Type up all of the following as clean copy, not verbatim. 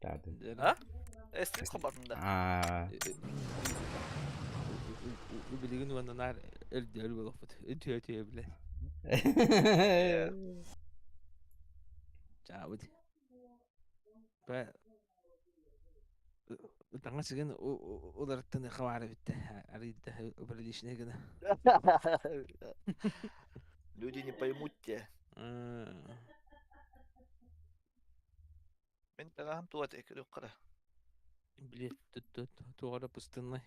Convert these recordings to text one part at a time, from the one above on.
А? Эстин хобатын да. Аа. Билигин уонна наар өлдөөр буолуохпут. Үтүө-үтүө билэ. Чаабыт. Таҥас игин уларыттыныахха баар эбит арыйда приличный гына. Люди не поймут те. Мин таҥаһым туга көрүөххэ Били туох эрэ пустыннай.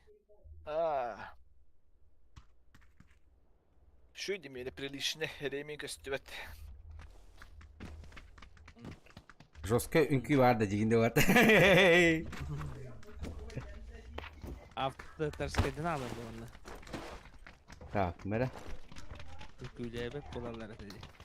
Аа. Şu демели приличный ремень көстүбэт. Жестко үҥкүү баар да дьигинде бар. Авторскайдан аалар буолла. Так, мэрэ. Үҥкүүлээбэт буолаллар этэ дии.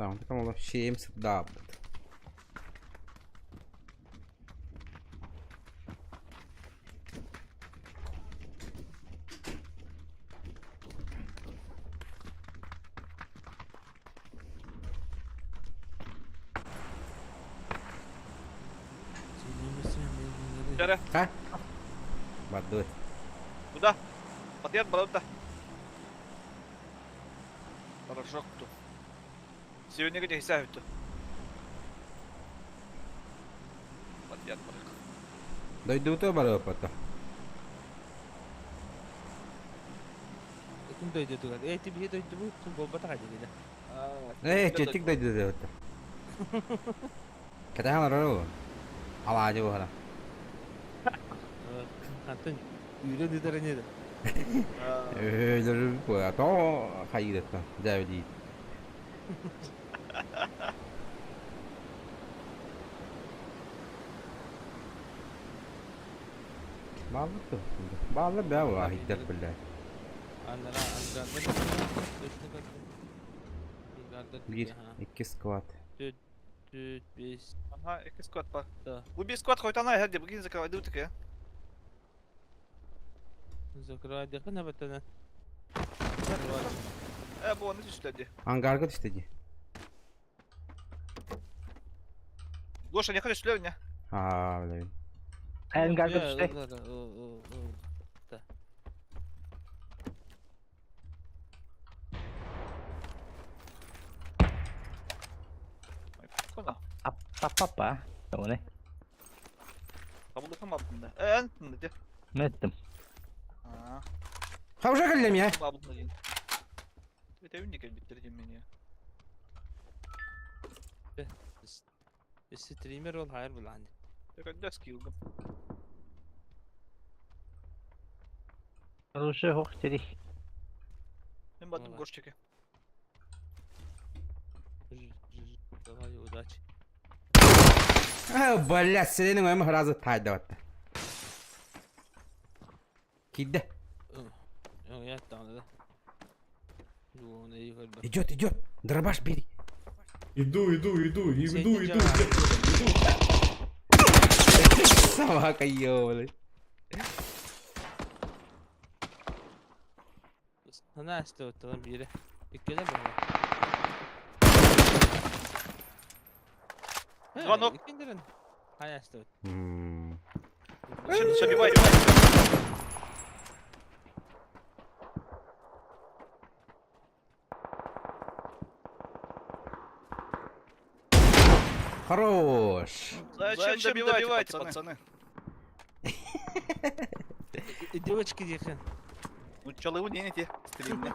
Tamam, tamam, şeyim sıkdı. Дьэрэ. Ха? Бардыбыт. Куда? Батыйар барабыт да. Порошок ту. Сегодня где хисаһытту. Батыйар барык. Дойдубута барыаппата. Ким дойдутугар? Э, ти биһи дойдубут буолбатах дигиле. Э, четик дойдутугар. Кэтэһэн олорор Алаадьы буһара. Антон үүрэн ыытар ини да. Өлөрүм тоҕо хайыырыттан дьээбэлиир. Бааллар да бааллар бээ баахыйдар биллэр. Биир, икки сквад. Ага, икки сквад бар. Бу биир сквад хойтана эһэр деп, бүгін закрывайды утык Закрывайдыхын эбэтэнэ. Э, бу оны түстэ ди. Ангарга түстэ ди. Гоша, не хочешь не? Аа, блин. Ангарга түстэ. Аппапа. Тоҕуна. Кабылдыкым бабында. Э, эн де. Меттим. Аа. Хавжа кэллем я. Бабында дин. Өтөбүн кэлбиттер дим мени. Стример ол хайыр булаан. Төкөндө скиллгым. Оружие хох тери. Мен бардым горчеке. Давай, удачи. А, блядь, сенин ойым разы тайды батты. Кидде. Я Идет, идет. Дробаш бери. Иду, иду, иду, иду, иду, иду. Собака ёбаный. Она стоит бире. Иккилер бар. Звонок. Иккилерин. Хайа стоит. Забивай. Хорош. Зачем, Зачем добиваете, пацаны? Девочки дихен. Ну, чалыву не те, стримне.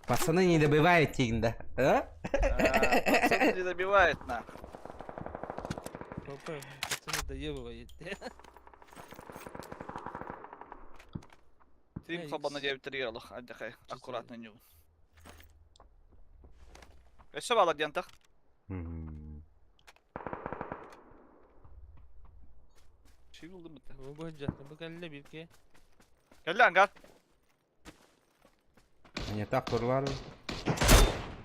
Пацаны не добивают тигнда. А? Пацаны не добивают, на. Пацаны доебывают. Стрим свободно 9 алых, отдыхай. Аккуратно не. Өссө балар диантах. Ши булдым бит. Бу бу кэллэ бирке. Кэллэ ангар. Не так турлар.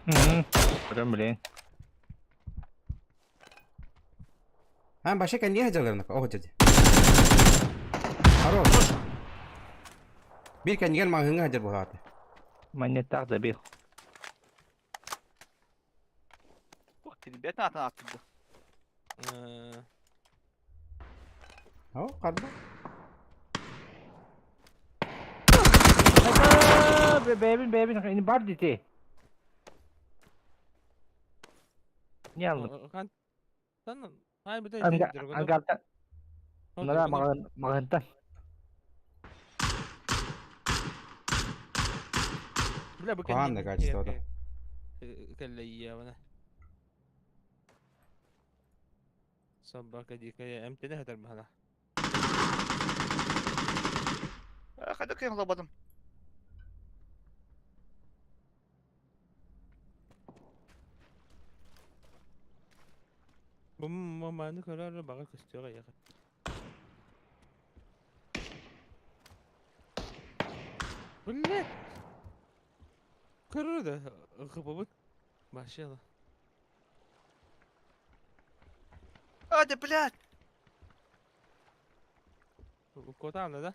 Көрөн билин. А, баша кэннигэ сылдьаллар Оҕо дьэ. Хорош. Биир кэннигэр маҕаһыыҥҥа сылдьар буолаата. Манньыттаах да бил. Ух ты, ребята, атын аттырды. О, харда. Бэйбин, бэйбин, бар дити. Не алдым. Ангартан. Нара маҕаһыынтан. Бля, бу Куһаҕан да качество да. Кэллэйиэбинэ. Собака дикая эмтэнэ сытар баһана. Хайда кыйын холободум. Бу маманы көрөр баҕа көстүөҕэ яха. Бля! Көрөр да хыпабыт. Машина. А, да, блядь! Котаана да?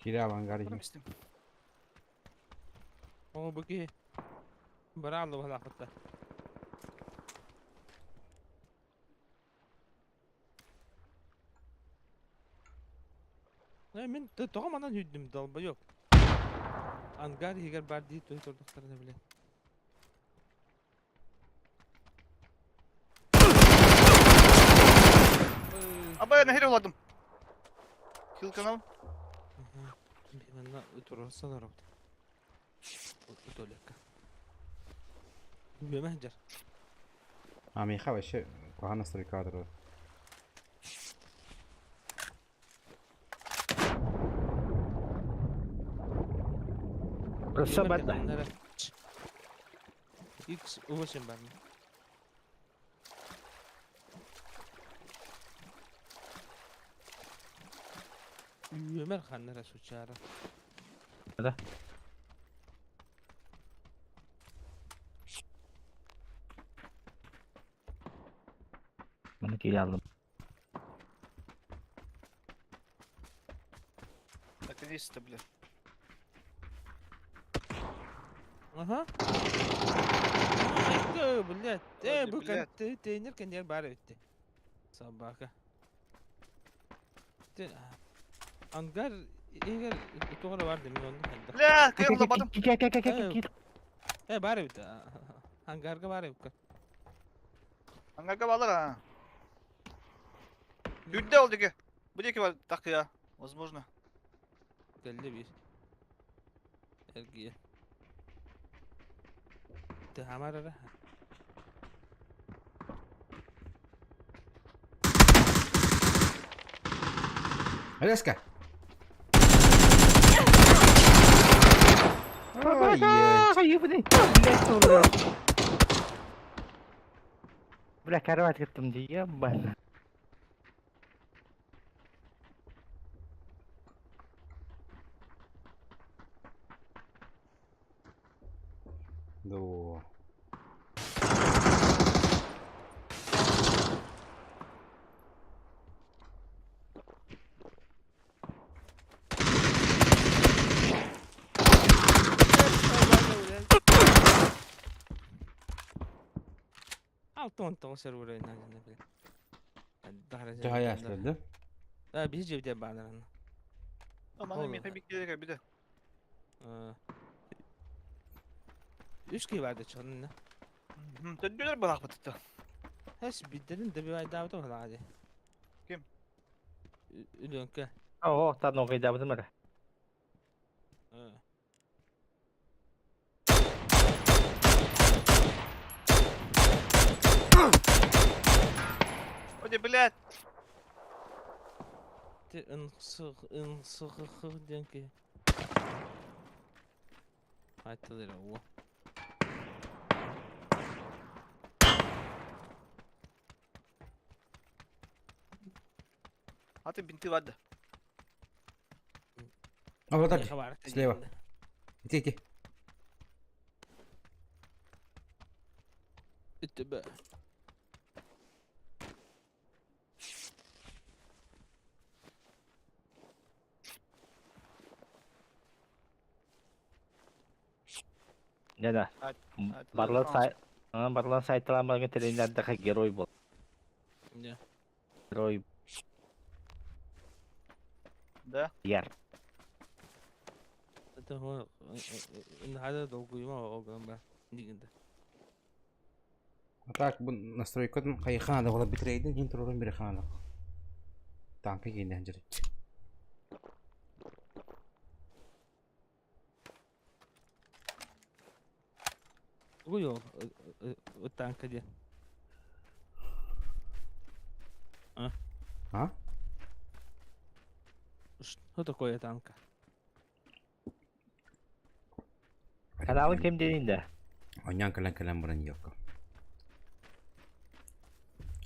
Кире ангар иһин. Көрүм О, бу киһи. Бараалла баһалаахпытта. Э, мин тоҕо манан сүүрдүм, долбоёб. Ангар иһигэр баар дии туой турдахтарына билэн. Абай, нахер уладым. Хилканам. Манна турарсан оробут. Туалекка. Үөмэ сылдьар. А, миэхэ вообще куһаҕан настройкалар. Өссө бар да. X 8 бар. Үөмэр ханна эрэ сучаара. Да. Маны киирэ алдым. Наконец-то, бля. Аха. Ой, блядь. Э, бу контейнер кэннигэр баар эбит. Собака. Ангар иһигэр туох эрэ баар да мин онно хайдах. Бля, кыйын холободум. Киир, киир, киир, киир. Э, баар эбит. Ангарга баар эбит. Ангарга баалар, а. Үрдэ ол диэки. Бу диэки бар такыя. Возможно. Кэллэ биир. Эргийэ. Тыһамар эрэ. Резко. Ой, Хайыбыны. Блядь, турар. Бля, кровать кыттым дии, ебать. Дуо. 6-19 сервер ойнаан Төһө да? Да, биһи дьиэбитигэр бааллар анна. Маны миэхэ биккиэрэ кэлбитэ. Үс киһи баар да чонна. Төрдүлэр балаахпытытта. Хэс биддерин добивайдаабыта балаҕа дии. Ким? Үлүөҥкэ. Ого, тан оҕойдаабытым эрэ. Оде, блядь! Ти ынсых диэн киһи. Айтылыр уу. Аты бинты бар да. А, вот так. Слева. Иди, иди. Тебя. Да-да. Барлан сай... Барлан сайталаан баран тренердэхэ герой буол. Герой. Да. Яр. Это надо долгуйма огон ба. Дигинде. А так бу настройкатын хайыхаана була битрейдин хин турурун бири хаана. Танка киинэн дьэрит. Тугуй ол танка диэн? А? А? Что такое танка? Каналын ким диэн да? Онньон кэлэн кэлэн баран иокко.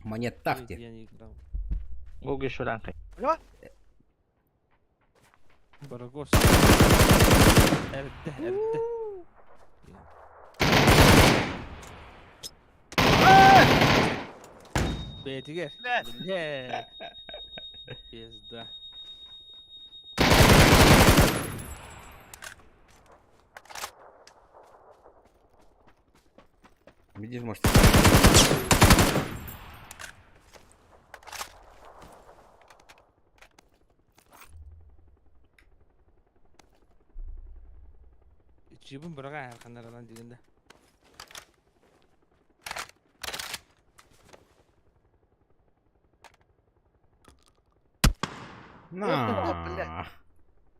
Монеттах диэн. Я не играл. Гуги шуранкай. Барагос. Эрдэ, эрдэ. Бэйэтигэр. Бля. Пизда. Видишь, может... Чибин быраҕа ханаралан дигинде. На.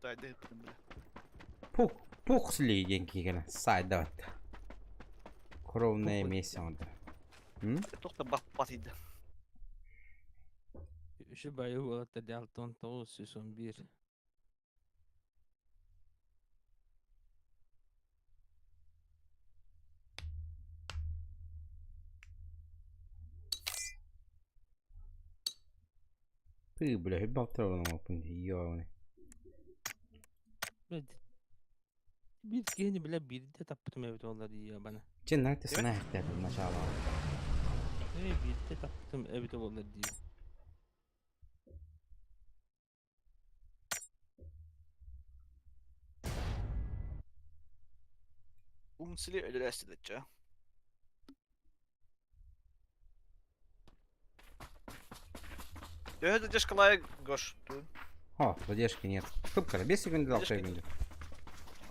Дай, дай, бля. Пух, пухсли диэн киһи сайдават. Кровное место онда. Туох да баппат иде. Үчү байы уолаттар дии 69 111. Ты, бля, балтырын ёбаный. Биир киһини бile биирдэ таппытым эбит олар дии бана. Чен нарты сына хтя начало. Э биирдэ таппытым эбит олар дии. Умсили өлөрөстүлэччэ. Төһө задержкалай Гош? О, задержки нет. Сколько? 5 секунд дал Задержки секунды.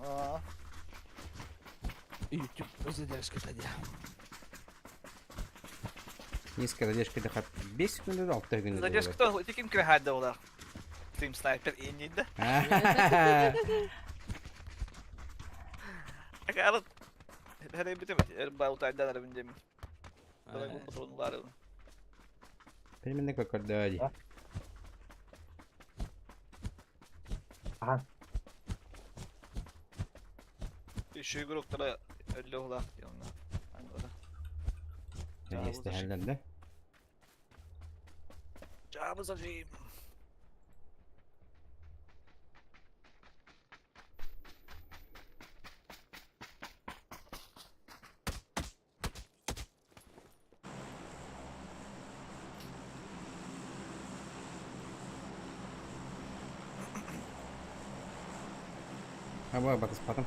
А, YouTube задержка дии. Низкая задержка это 5 секунд дал секунды. Задержка то тиким крэхайда олар. Тим снайпер иннинде. Акарат. Хәрәй битем. Баутайдан арабын Давай бу патронлары. Примерно как отдавать. Ага. Еще игроктара өллө улах диэн. Есть да? Жабы зажим. А бу батыс потом.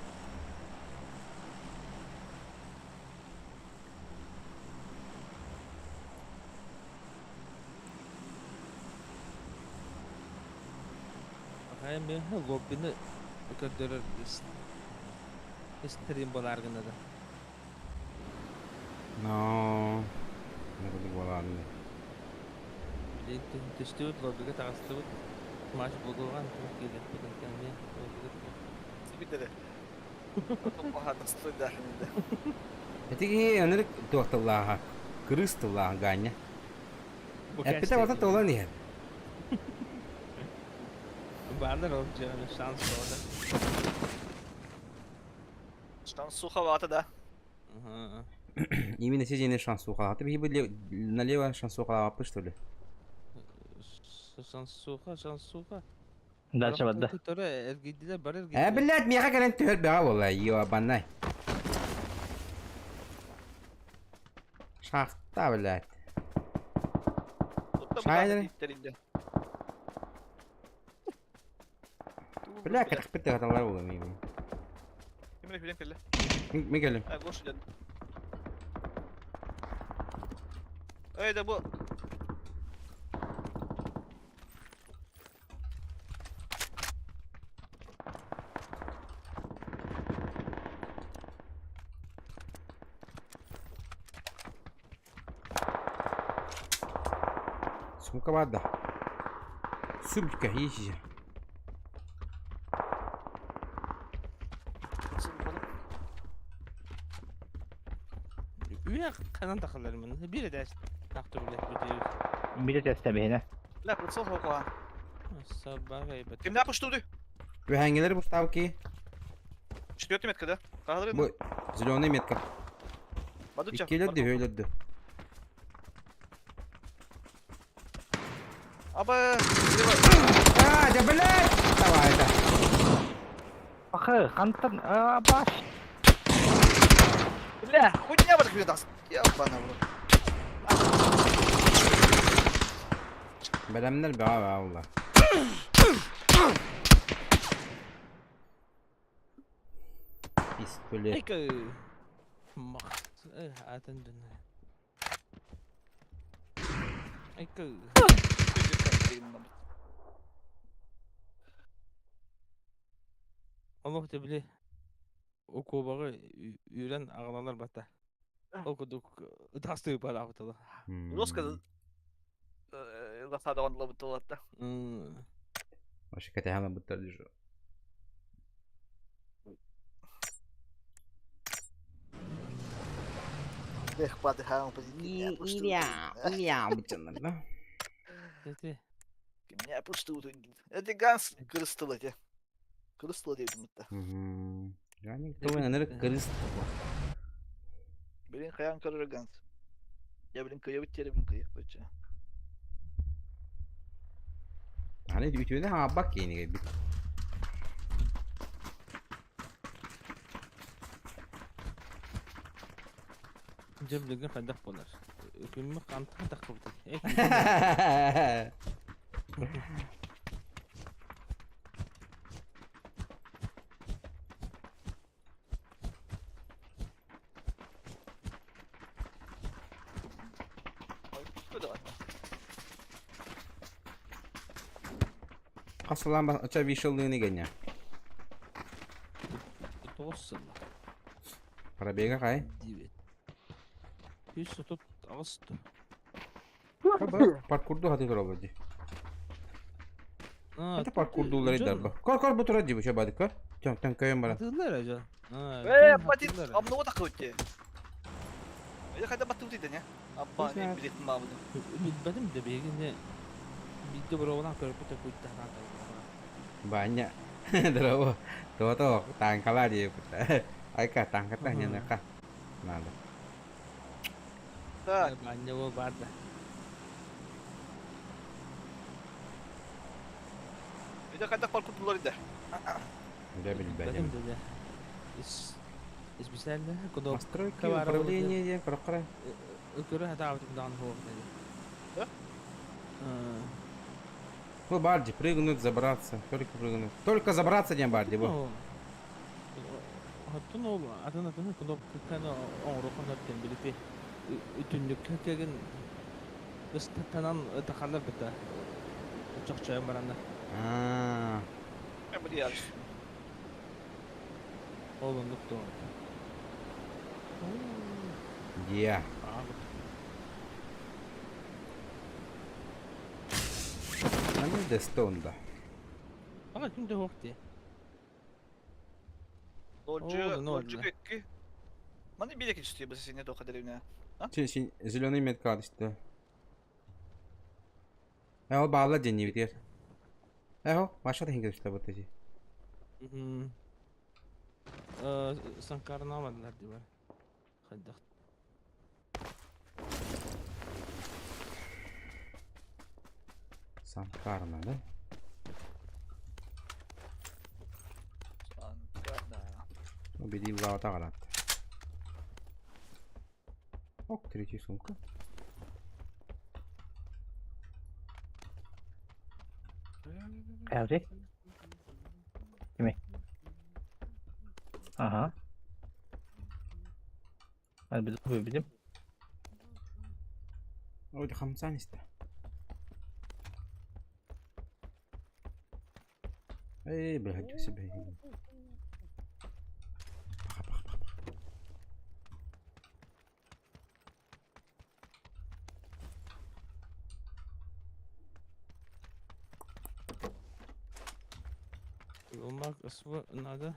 Хайа мен лоббины көрдөрөр стрим болар гынада. Но. Не буду баланды. Түстүбүт лоббига тагыстыбыт. Матч булган келет бүтүн кәме лоббига. Сибитере. Пахата стой дахында. Этиги анырык туохталлааха. Кырыс тыллааха ганя. Эппите бата толан иһэр. Баалар ол жана шанс болду. Штан суховато, да? Ага. Именно сиденье шансуха. А ты были налево шансуха лапы, что ли? Шансуха, шансуха. Дальше барды. Тура эргидилер бар Э, эргидилер. блядь, меха кэлэн түһэр бэҕэ буолла, ёбанай. Шахта, блядь. Оттон Шайдер. тэрийдэ. Бля, кэтэхпит да хаталлар буолуо миигин. Ким эрэ билэн кэллэ. Мин кэллим. А, Гоша дьон. Эй, да бу. Сумка баар да? Сумка есть. Үйэ ханан тахалар мын. Биир этээс тахты биле бүтү. Биир этээс тэбиһинэ. Бля, прицел хоқуа. Сабага ебет. Кимнээх пуштуды? Үһэҥҥилэр буставки. Четвертый метка, да? Хаһаларын? Бу зеленый метка. Бадуча. Иккилэрди, үһүөлэрди. Аба, А, да блядь! Давай, да. Ахы, хантан, а, баш. Бля, хуйня бар хуйня даст. Ебана в рот. Бэлэмнэр бөҕө бөҕө буолла. Пистолет. Эйка. Мах. Атын дүн. Эйка. Олох да били окуобаҕы үүрэн аҕалалар бата. Ол курдук ытаастыы бараабытыла. Жестко засада он лабытылатта. Вообще кэтэһэн ылбыттар дии. Эх, падыхаан Мяу, бычаннар, да? Эти. Меня пустую. Это ганс кырыстыл эти. Кырыстыл диэбитим да. Ганик тугун ынырык кырыс. Билин хайаан көрөр ганс. Я билин кыйабыт тиэрэ билин кыйык бачча. Аны үтүөнү хаҥарбат киинигэр бит. Дьэ билигин хайдах буолар? Күммүт хантан таххыбытый? Хас сылаан ача вишаллыыны гэннэ. Тоҕус сылла. Пробега хай. Диэбит. 138 Паркурду хаты тураллар дии. Это паркурдуулар дарба. Кор кор бу турар дии бу бады көр. Төн төн көйөн баран. Атыылар ажа. Э, батит, амнуга такыбыт дии. Я хайда баттыбыт дии, не? Аппа, не билет мабыды. Билбэтим да биһигини биирдэ боруобалаан көрбүт куйдаһаан Баня. Здорово. То-то, тааҥкалаа диэбит. Айка, тааҥката ньаныаха. Надо. Так. Баня ол бар да. Виде хайдах паркурдуулар иде. Дьэ билбэтим. Специально куда Настройки управления диэн көрөххө. Көрө хатаабытым даҕаны суох Да? Ну, Барди, прыгнуть, забраться. Только прыгнуть. Только забраться диэн Барди бу. Оттон ол атын атын кнопканы оҥоруоххун сөптөн билити үтүннүккэ кэгин ыстатанан тахаллар быта чохчойон бараннар. Аа. Ол оннук дуо? Дьиэ. Аны дэстэ да. Ага, ким да суох дии. Нолдьу, нолдьу икки. Маны биир экки бу сине тоха деревня. Зеленый метка истэ. Ээ, ол баалла диэн битигэр. Ээ, Маша да хиҥгэ түстэ бу дии. Санкарнаабадылар дии бар. Хайдах. Санкарна, да? Санкарна. Били улаата галат. Ок, третья сумка. Хайабытый? Кимий? Аха. Билим. Ой, хамсаан истэ. Эй, блядь, себе. Паха, паха, паха, паха. Умак св надо.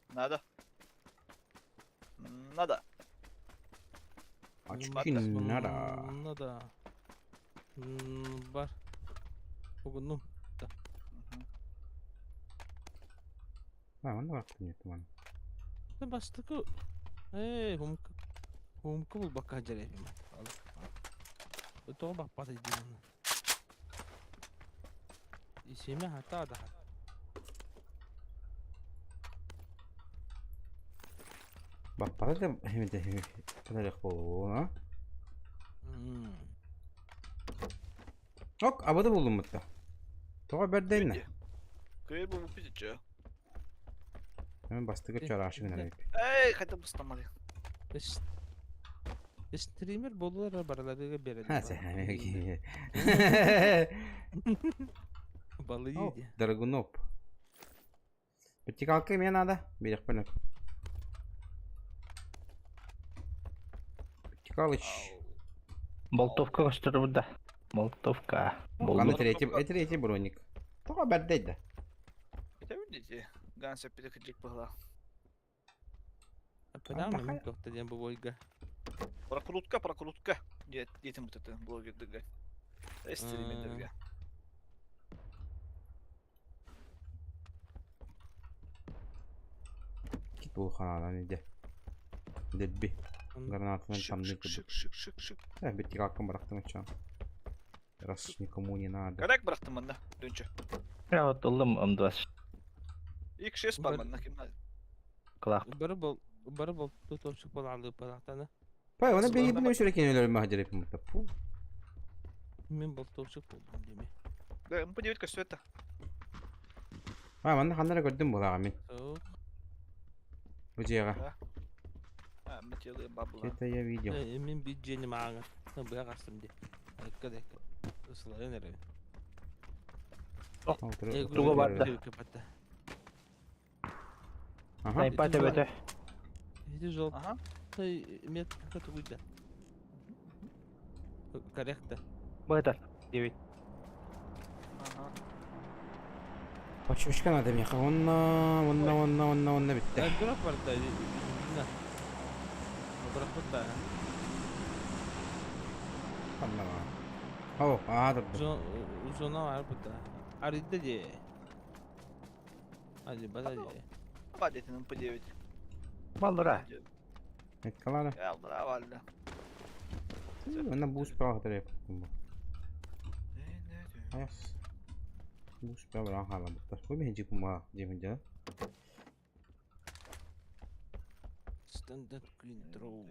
Надо. Надо. Очки надо. Надо. Бар. Угуннум. А, онно баттым нет, ман. Бастакы ээ хумка хумка булбакка дьэрэбим. Тоҕо баппат дии Исиэмэ хата да. Баппата да хэмитэ хэмитэ буолуо, Ок, абыды буллуммутта. Тоҕо бэрдэйнэ? Кыйыр бу бу Мен бастыгы чарашы гынан эбит. Эй, хотя бы стамали. Стример болулар бараларыга береді. Ха, сэ. Балыы ди. Драгуноп. Вертикалка мне надо. Берег Вертикалыч. Болтовка көстөр да. Болтовка. Аны третий, это третий броник. Тоҕо бэрдэйдэ. Это видите? Ганса переходик была. Аппадан мен тохта диэн бу бойга. Прокрутка, прокрутка. Нет, детям вот это блогер дыга. Стример Кит бу ханадан иде. Дебби. Гранатынан тамны Шик, шик, шик, шик, шик. Вертикалкам бырахтым оча. Раз никому не надо. Коррект бырахтым манна, Дүнчө. Я вот ыллым МДС. X6 бар манна ким надо. Кылах. Бары бол бары бол тутовчук болалы парахтана. Пай, оны бейі білмей сүрекен өлер махджереп мұта. Пу. Мен болтовчук болдум деме. Да, МП9 көстүөттэ. А, манна ханнара көрдүм булаға мен. Суох. Бу жеға. А, метелы бабла. Это я видел. Мен бюджетни мага. Быга астым ди. Экка дек. Ысылайын эре. Туга барда. Ага. Найпа төбөтө. Ити жол. Ага. Метка тугуйда. Корректно. Быта. 9. Ага. Почечка надо мне. Онна, онна, онна, онна, онна битте. Граф барда. Граф да. Анна. О, а, да. Зона бар буда. Аридде де. Hadi bana de. Падайте на МП9. Балдыра. Эткалара. Я браво, да. Онна буус паҕа Аяс. Буус паҕа хала бутта. Бу мен жипум ба жипун жа. Standard green draw.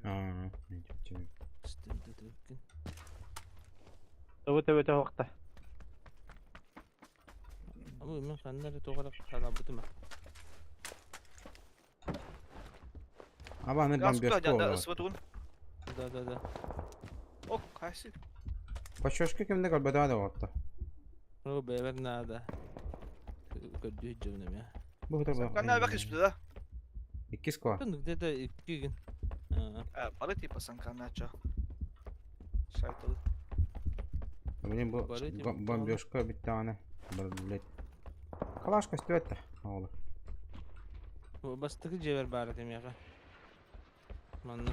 Аа, мен жипчим. Standard green. Төбө төбөтө хокта. Ama мен ханнары тоғара халабытым. Аба аны Газ бомбёжка куда, да, болду. СВ-тугун. Да, да, да. Ок, хайсы. Почечка кимде көрбөтө да болду. О, бэбер надо. Көрдүү жөөнөм я. Бу да. Канал бак да. Иккис ко. Ну где-то иккигин. А, бары типа санканача. Сайтыл. Блин, бу Бары типа бомбёжка битте аны. Блядь. Калашка стөттө. Оолу. Бастыкы жебер бары демеге. Манны.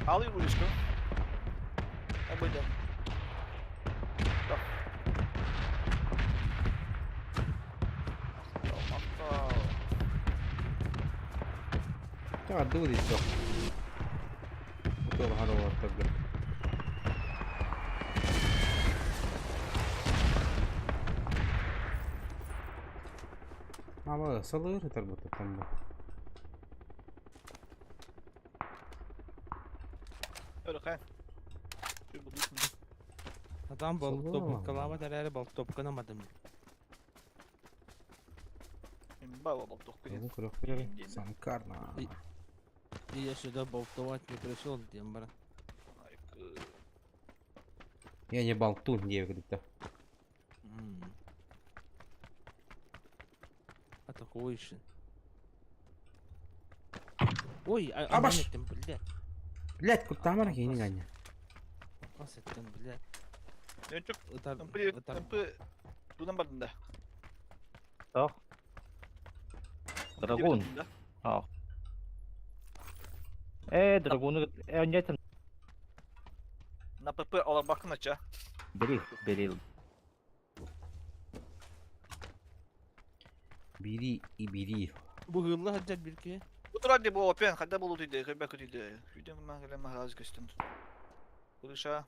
Ал игрушку. Обойдем. Да. Мактал, Та дури то. Бу харо тогда. Аба салыр ытар бутуттан бу. Өрө Адам болтопкалаабат эрээри болтопканамадым. Санкарна. Я сюда болтовать не пришел, диэн баран. Я не болтун диэбит да. Атакуешь. Ой, Абаш! аттым, бля. Блять, куттаамар киһини ганя. Ас еттим, бля. Өнчүк Ытар, ымпы ытар. ымпы тунан бардын да. Тох. Драгун. Аа. Э, драгуну э, На ПП алар бакын ача. Берил, берил. Бери и бери. Бу hırlı haccar bir ki. Bu turar bu open хада болу дейді, хыба көтүдө. Үйдөн мага мага көстүм. Курыша.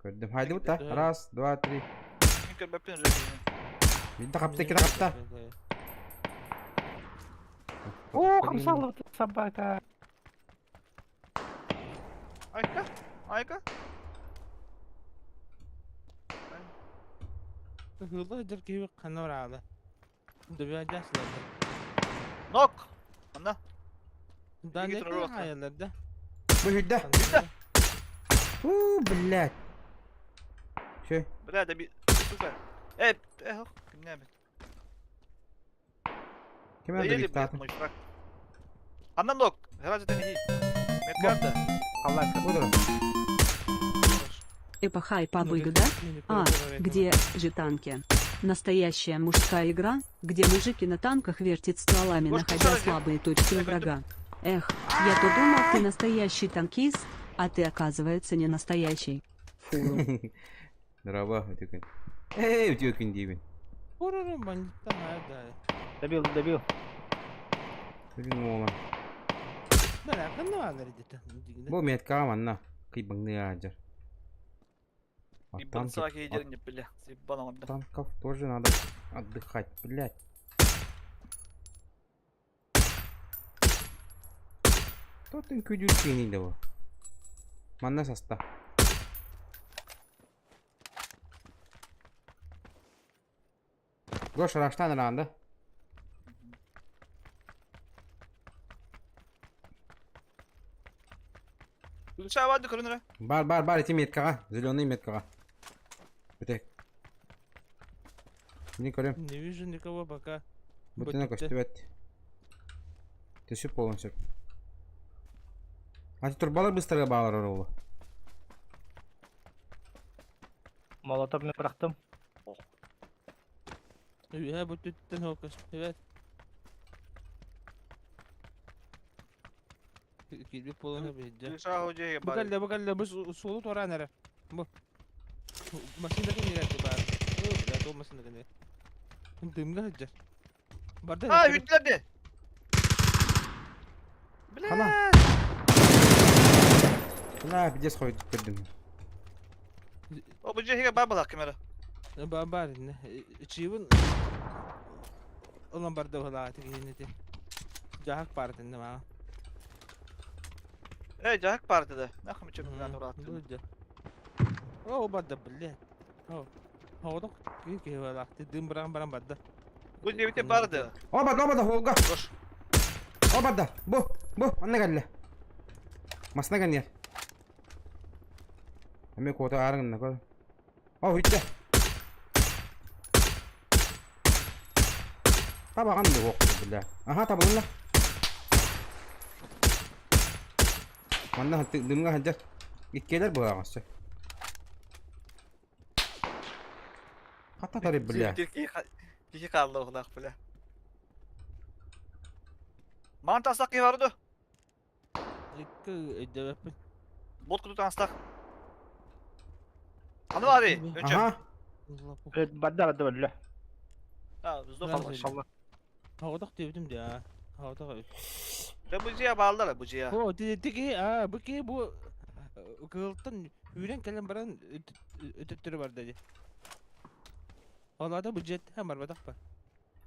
Көрдүм. Haydi бутта. Раз, два, три. Мен көрбөппүн уже. Бинта капта, кira капта. О, хамсалып собака. Айка. Айка. Hırlı haccar ki kanı var ağlı. Döveceğiz Нок. Анда. Да не Иги турар уақта. hayallarda. Бу хүддэ. У, блять. Шö. Бля, да би сука. Э, э, кимне бит. Ким öldü Еле бит мой фраг. Анда нок. Разве ты не? Меткарта. Алла Буду. Эпоха и побыга, да? А, где же танки? Настоящая мужская игра, где мужики на танках вертят стволами, Может, находя сразу- слабые точки у врага. Эх, я-то думал, ты настоящий танкист, а ты, оказывается, не настоящий. Фу. Драба, өтөкүн. Эй, өтөкүн дейбин. Vururum бандиттан hayal Добил, добил. Билин ола. Ben hakkında varlar dedi. Бу метка манна. Кыйбыңны ажар. Ебанца кейдерин деп бля. Ебана анда. Танков тоже надо отдыхать, блять. Тотын күдүр кенейді бу. Манна саста. Гош раштан ранда. Курыша барды көрүнөр. Бар, бар, бар, эти меткаға. Зеленый меткаға. Бітек. Не көрем. Не вижу никого пока. Бүтүнө Бөтүктө. көстүбөт. Түсүп болон сөп. Ати турбалар быстырга баалар олу. Молотов мен бырақтым. Ühe bu tütten hokus. Evet. Килбит болону бейджа. Курыша хожеге Бу бар. кэллэ, бу кэллэ, бу суолу туораан эрэ. Бу. Машина кэннигэр баар. Оо, бля, ол машина кэннигэр. Дымга сылдьар. Барда А, үтлерди. Бля. Хана. Мына пиздец койдуп көрдүм. О, бу жеге бар балак камера. Ба бар инне. Чивын Olan барда болаа тигинити. Жахак бар инне маа. Э, жак барды да. Нахым чөп мен урат. О, барда бля. О. Хоодок ки болаа. Дым баран баран барда. Бу жебите барды. Оба, оба да холга. Гош. Оба да. Бу, бу, анна келле. Масна кеннер. Эме кота арыңна көр. О, хүтте. Табаган да ок, бля. Аха, табылынна. Манна дымга хаджар. Иккелер булагасы. Ката тари бля. Тики калды оғлақ, бля. Маған тастақ ки барды. Икки өйдөбөппүн. Бот куту тастақ. Аны бар, önce. Аха. Барды барды барды. Ha, bizde Ben kalmış. Allah. Хоодок диэбитим дии. Хоодок. Ve bu ciğer bağlılar bu ciğer. О, тиги, а, бу ки бу кылтан үрен кэлэн баран өтөттөрү бар деди. Олада бу жет хам бар бадак бар.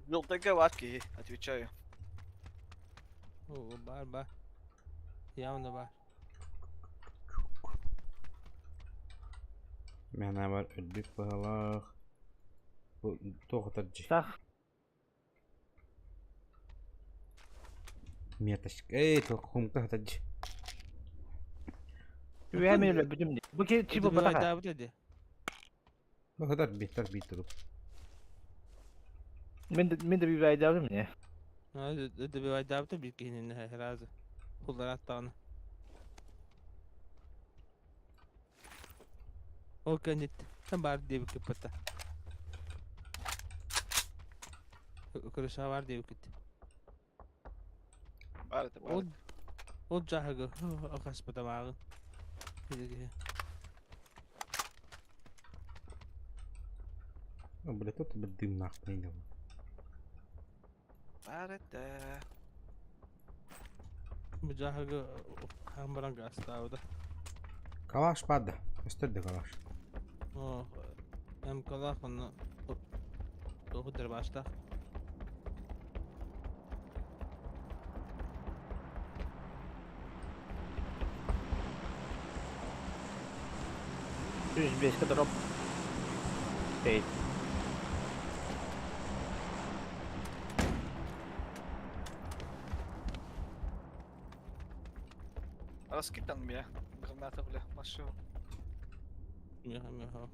Желтайга баар киһи, отвечаю. О, бар бар. Явно бар. Мен бар өлбүт быһалаах. Бу туох ытар дьи. Сах. Меточка. Эй, туох хумка ытар дьи. Үөһэ мен өлбүтүм дии. Бу ки чи буолбатах ээ. Добивайдаабыт эди. Бу ытар биир биир турук. Мин да мин да бибайдаабытым не. Добивайдаабыта биир киһини сразу. Хулларааттаҕына. Ол кэнниттэн баар диэбиккит бата. Крыша баар диэбиккит. Баар этэ, баар Ол этэ. ол дьаһыгы хаспыта мааҕын. Киһи. Бля, тут бир дымнаахпын да. Баар этэ. Бу дьаһыгы хаан баран гаастаабыта. Калаш баар да. Көстөр да калаш. О, МКлаах онно туоху дырбаастаах. 105 дроп. Эй. Раскидан меня. Граната, бля, машину. Меха, меха.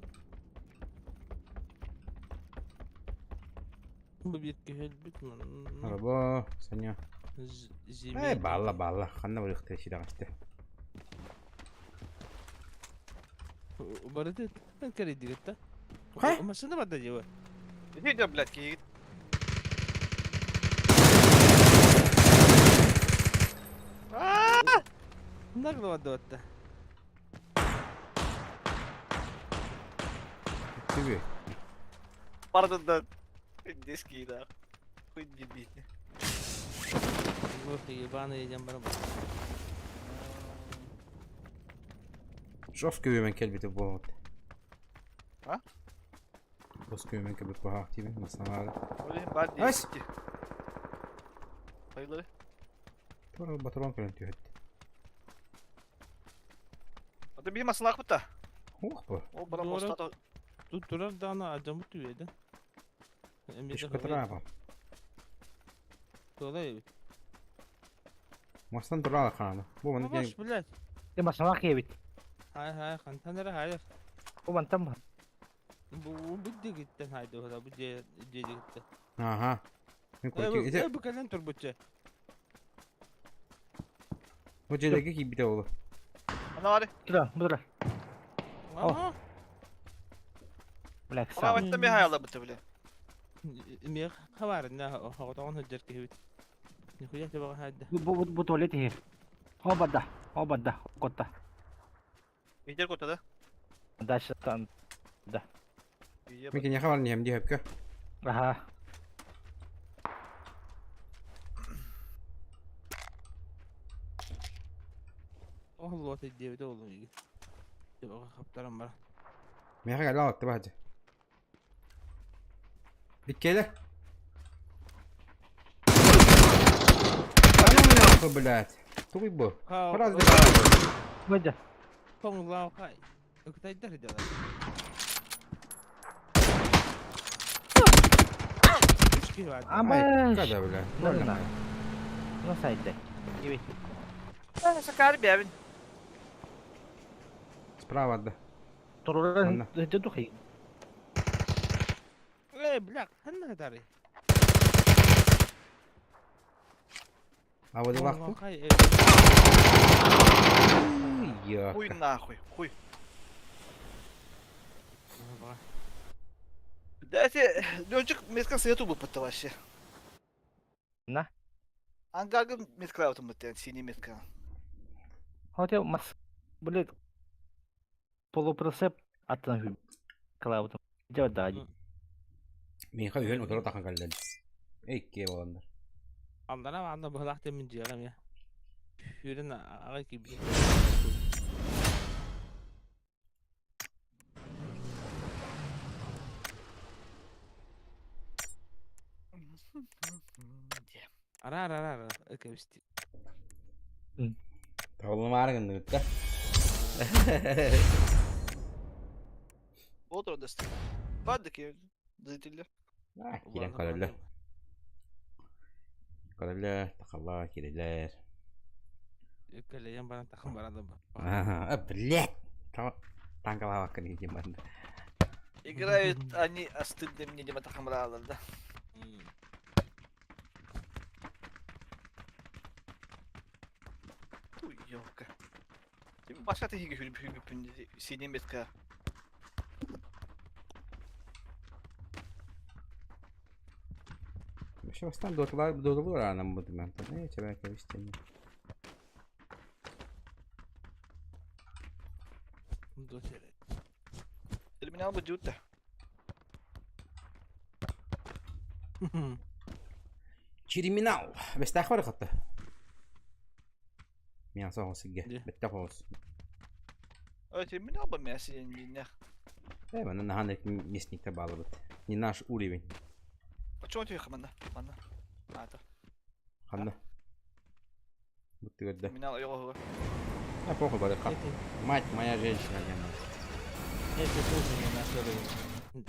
Бу биир киһи өлбүт манна. Арабо, Саня. Зимей. Э, балла, балла. Ханна барыахтара сирэҕэстэ. Барыты кэрийдигит да? Хэ? Машина барда дии Иди, иди, блядь, киһигит. Нагло барда батта. Түгү. Бардından. Диски, да. Хуй дебильный. Ох, ебаный диэн баран. Шов күүмэн кэлбити буолбут. А? Бос күүмэн кэлбит баһаах диибин, масанаары. Блин, бар Ась! диэбитти. Хайылары. Тура батарон кэлэн түһэттэ. Ата биир масалаах бутта. Ух бу. Ол баран Дуора. мостата Тут турар даана адьаммыт түбэдэ. Ишкатраапа. Туолай эбит. Мастан турала хаана. Бу маны Баш, диэн блядь. Де масалаах киэбит. Хай хай хантан эрэ хайар. Бу мантан ба. Бу бу дигиттен хайды бу бу дьиэ дигиттен. Аха. Мин Э курдук ити бу кэлэн турбутча. бу дьиэлэргэ киирбитэ буолуо. Ана бары. Тура, бу тура. Ага. Бля, Ана сам. баттан би хайала бутта, бля. Миэх хабарына оҕотоҕун сылдьар киһибит. Нихуя себе хайда. Бу бу бу туалет иһи. О барда. О барда. Котта. Видер кота да? Дальше там. Мин киниэхэ баран иһэм дии хөпкө. Аха. Оһоллуот диэбитэ буолуо миигин. Хаптаран баран. Миэхэ кэлэ алатты баһадьа. Иккиэлэ. Да ну нахуй, блядь. Тугуй бу. Раз Выйди. Тоҥлаах хай. Ыктайдар дьала. Үс киһи баар. Ама. Когда, бля? Ну, на. Ну сайда. Иви. Сакар бэбин. Справа да. Туруран Манна. духи. Э, бля, ханна тары. А вот лахту. Хай. Хуй нахуй, хуй. Дайте, Ленчик, метка свету был под вообще. На. Ангарга метка вот мы синий метка. Хотя мас. Блядь. Полупроцеп аттан Клаудом. Дьэ да. Миэхэ үһүн утары тахан кэллэн. Икки буоланнар. Аллара анна быһалаах мин дьиэҕэ эмиэ. Сүүрэн аҕай киирбит. Ара ара ара ара кэбисти. Табыллымаары гынныбыт да. Вот он даст. Бардык зрители. Киирэн көрөллөр. Көрөллөр, тахаллар, киирэллэр. Кэлэйэн баран тахын барады ба. А, блядь! Танкалаабаккын иһин барда. Играют они, а стыдно мне дима тахамралар, да? Туй, ёлка. Башка тиһиги хүрбүппүн синим бетка. Вообще бастан доталар доталар анам бу мен. Не тебя кэбистин. Терминал бу дьутта. Терминал. Бестах бар хатта. Мясо хосыге. Бетте хос. Ой, терминал бы мясо не Э, мана нахан мясник табалыбыт. Не наш уровень. А чего ты манна? Манна. А, это. Ханна. Бутты Терминал его. А похуй бары Мать моя женщина. Это тоже не наш уровень.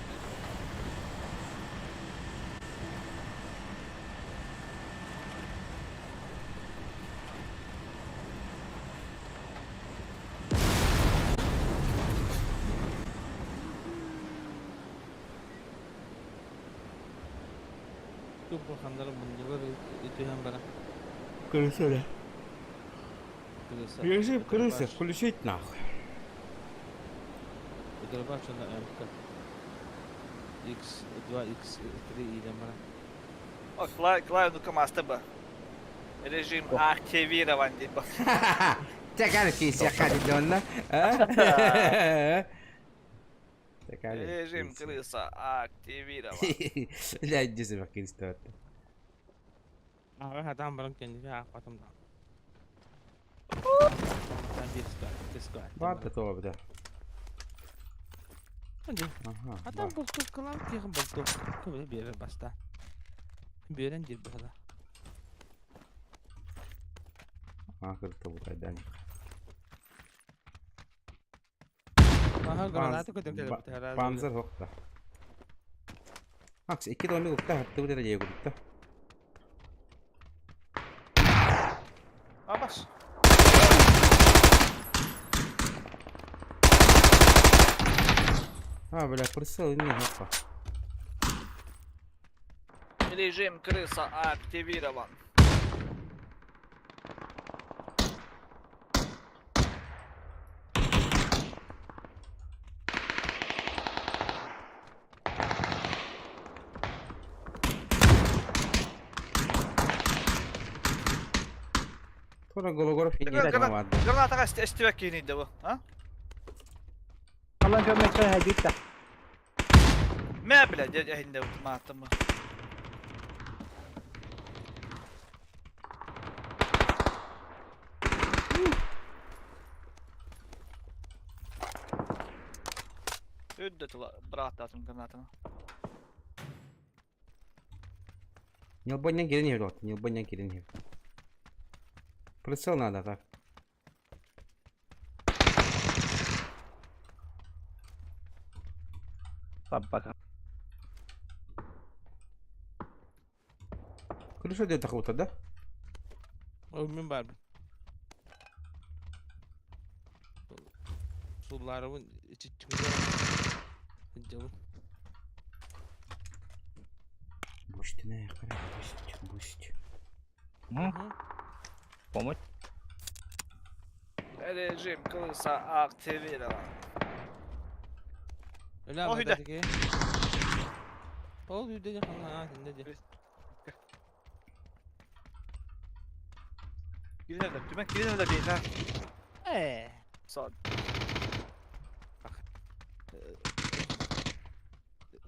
Туп ханнары муннугар үтүһэн бара. Крыса, Режим крысы, включить нахуй. Удалбачана МК. X2, X3 илен бара. О, клавину КамАЗ-ТБ. Режим активирован, типа. Чакар кисяка донна. Режим крыса активирован. Ля, иди себе кристо. А, там баран кенди, а потом да. Бата то бда. Ага. А там болту калам тихан болту. Көбе бере баста. Берен дир бада. А, круто бутайдан. Ага, граната көтөн келе. Панзер хокта. Акс, икки домик укта, хатты бутера жей гутта. Абаш. А, бля, прицел не хопа. Режим крыса активирован. Тура гологоров не Граната эстивек кейнейді bu, а? Алан көмөккө хадитта. Мә, бля, дядя матымы. Үдді тула брат атым гранатаны. Нилбоньян кирен хеп, Нилбоньян кирен хеп. Прицел надо так. Собака. Крыша где-то кого-то, да? Ол мен бар. Сулларыбын ичи чүгү. Жабын. Бусть не, бусть, бусть. Помочь? Режим крыса активирован. Öyle О, үйде. Ол үйде хана сенде де. Кирен Түмен кирен öyle bir ha. Э. Сон.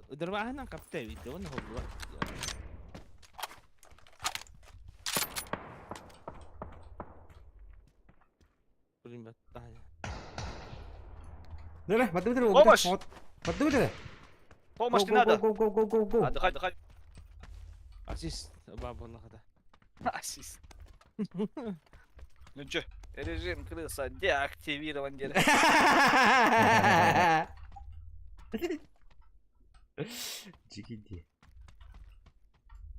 Дырбаһынан капта бит, оны холду. Блин, баттаа. Да, мадды Помощь! Мадды Помощь не надо. Го, го, го, го, го. Отдыхай, отдыхай. Ассист бабы хата. Ассист. Ну чё, режим крыса деактивирован диэн. Дьигиди.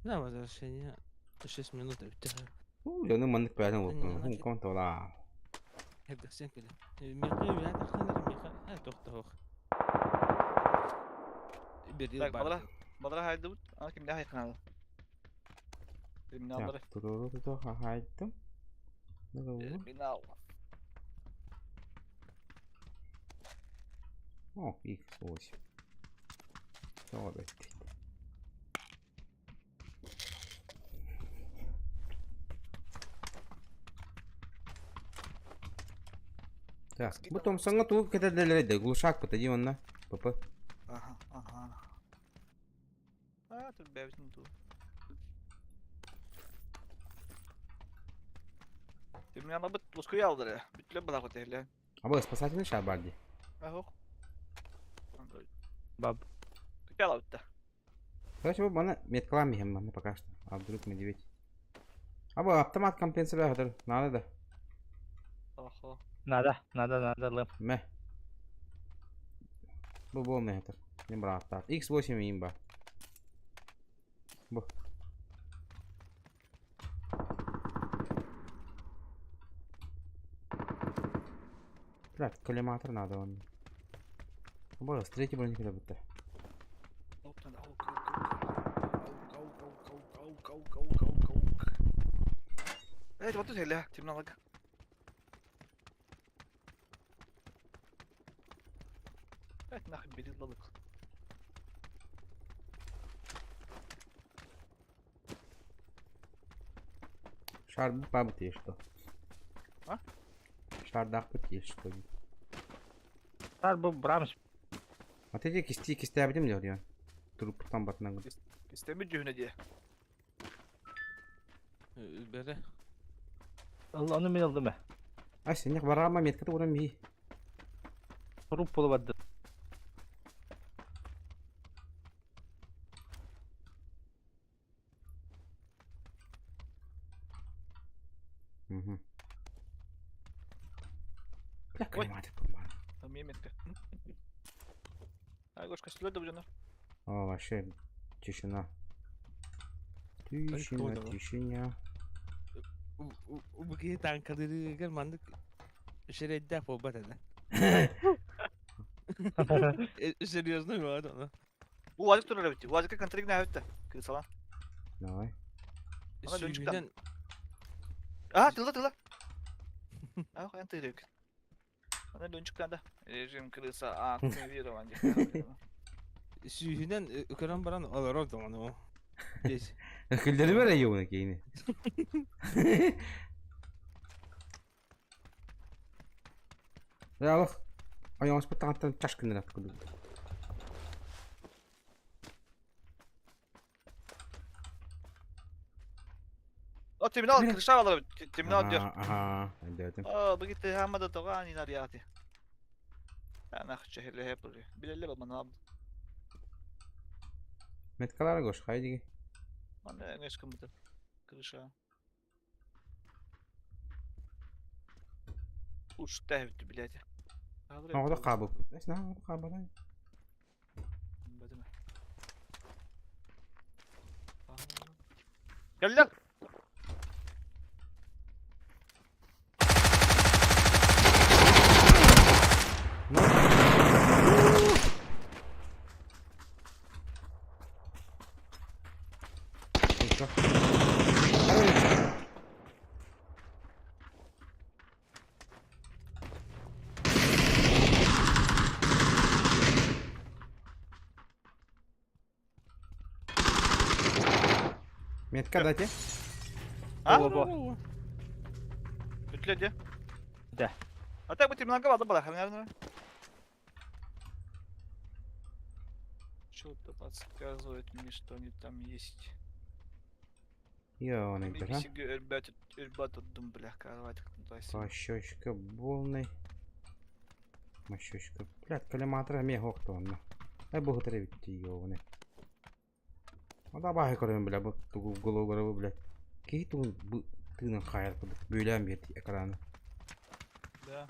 Да, возвращение. 6 минут эбитэ. Уу, дьону маннык бэйэтин Эн- олохтон контола. Эрдэхсен кэлэ. Миэхэ үһэ тахсан миэхэ тохтоох. Берил Так, бар. бадара, бадара хайдыбыт. Ана кимдэ хайканады? Терминаллары. Так, туруру хахайдым. Терминал. О, X8. Тоҕо бэттит. Так, бу томсоҥҥо тугу кэтэрдэллэрэй да глушак дии уонна ПП. Ага, ага. А, тут бэйэбитин туу. Терминалбыт лускуйа алдыры. Бүтле балак өтеле. Аба спасательный шар бар дии. Ахох. Баб. Күтә битте. Короче, бу маны меткалаан биһэм манна пока что. А вдруг медведь. Аба автомат компенсация хатыр. Надо да. Охо. Надо, надо, надо лым. Мэ. Бу буолмай хатыр. Не бырааттаах. X8 имба. Бу. Блядь, коллиматор надо он. Боже, с третьей броники добыто. Э, вот тут эле, терминалга. Evet, нахуй берил балык. Шар бабыт есть что? А? Шар дахпыт есть что? Тар бу брамс. А ты кисти кисти абдим диyor Туруптан батынан. Истеми дьүһүнэ дии. Бере. Ону мин ылдым э. А сенех барама метка урам би. Туруп буолу барды. Угу. Бля, Ой. коллиматор турман. Там метка. Айгошка сүлөдө бу жонор. О, вообще тишина. Тишина, понял. тишина. Бу киһи танкалыырыгар маннык шерэйдээх буолбат этэ. Серьезно говорю, ону. Уазик турар бит. Уазикка контригна әбитте. Кырсалан. Давай. Ана лөнчүк Сүүнэн А, тылла тылла. А, каян тыйрык. Ана лөнчүк да. Режим крыса активирован дип. сүүһүнэн көрөн баран олорор да ону. Здесь. Күлдери бер йоуна кейини. Ялах. Аяңыз бу таңаттан чаш күннер ат күлдү. О, терминал крыша алар бит. Терминал диyor. Ага, өйдөөтүм. А, бу гитте хаммада тоган инар яти. Ана хчехле хепли. Билеле ба мана. Меткалар гош, хайдиги. Мана эңес кымды. Крыша. Уж тәһүттү блядь. Оҕото хаабы. Эс на хаабы. Gel lan. Метка дайте. А? Бо, бо. Үтле Да. А так бу терминалга барды бала, наверное. Что-то подсказывает мне, что они там есть. Йоны, бля. Ребят, ребят, дум, бля, кровать, Пощечка полный. Мощечка. Блядь, коллиматор ме хохтонна. Ай богу требить ёбаный. Ну давай, короче, бля, бу тугу голову, блядь. Киһи тугун бу тыынын хаайар курдук бүөлээн биэрдии экраны. Да.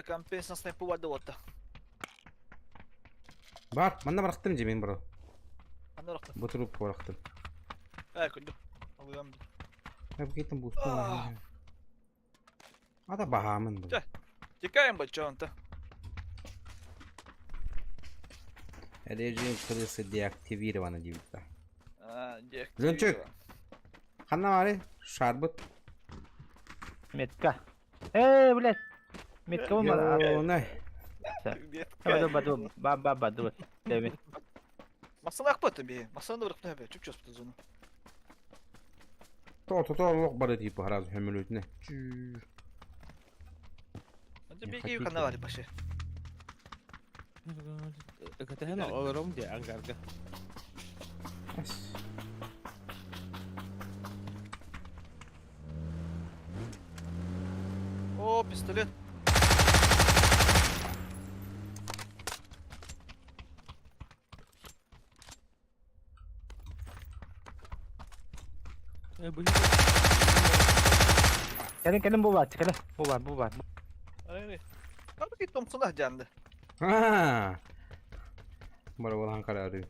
Компенс на снайпу барды уотта. Бар, манна барахтым дьэ мин бро. Манна барахтым. Бу трубка барахтым. Көрдүм. Алыам. Эбикитин буустун. Ата баһаамын бу. Чэ. Тикаем баччаанта. Режим крысы деактивировано диэбиттэ. А, Лөнчүк! Ханна баарый? Шарбыт. Метка. Эй, блядь. Метка бу. Ёнай. Баду баду ба ба баду. Деми. Масалах бат би. Масаланы бырахта бе. Чүп чөспүт зону. То-то-то лох бары типа сразу хөмөлөтүнэ. Онто би ханна баар башы. Кэтэһэн олором дии ангарга. О, пистолет. Кэлин кэлин бу баар, кэлин. Бу баар, бу баар. Abi томсунах дьанды. Барабалаан караары.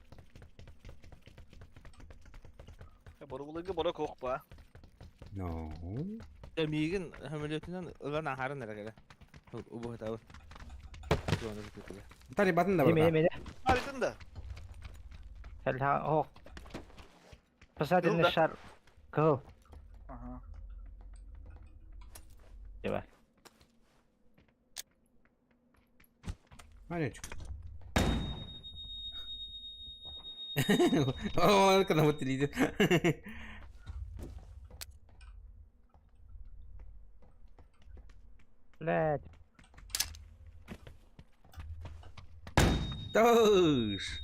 Борулыгы бора кохпа. No. Миигин хөмөлүөтүнэн ылан аһарын эрэ кэлэ. Убуһатабын. Тари батын да Еме бар. еме. Абитин да. Сәл хо. Посаденный шар. Кыл. Ага. Деба. Анечка. О, когда вот лидер. Блядь. Тош.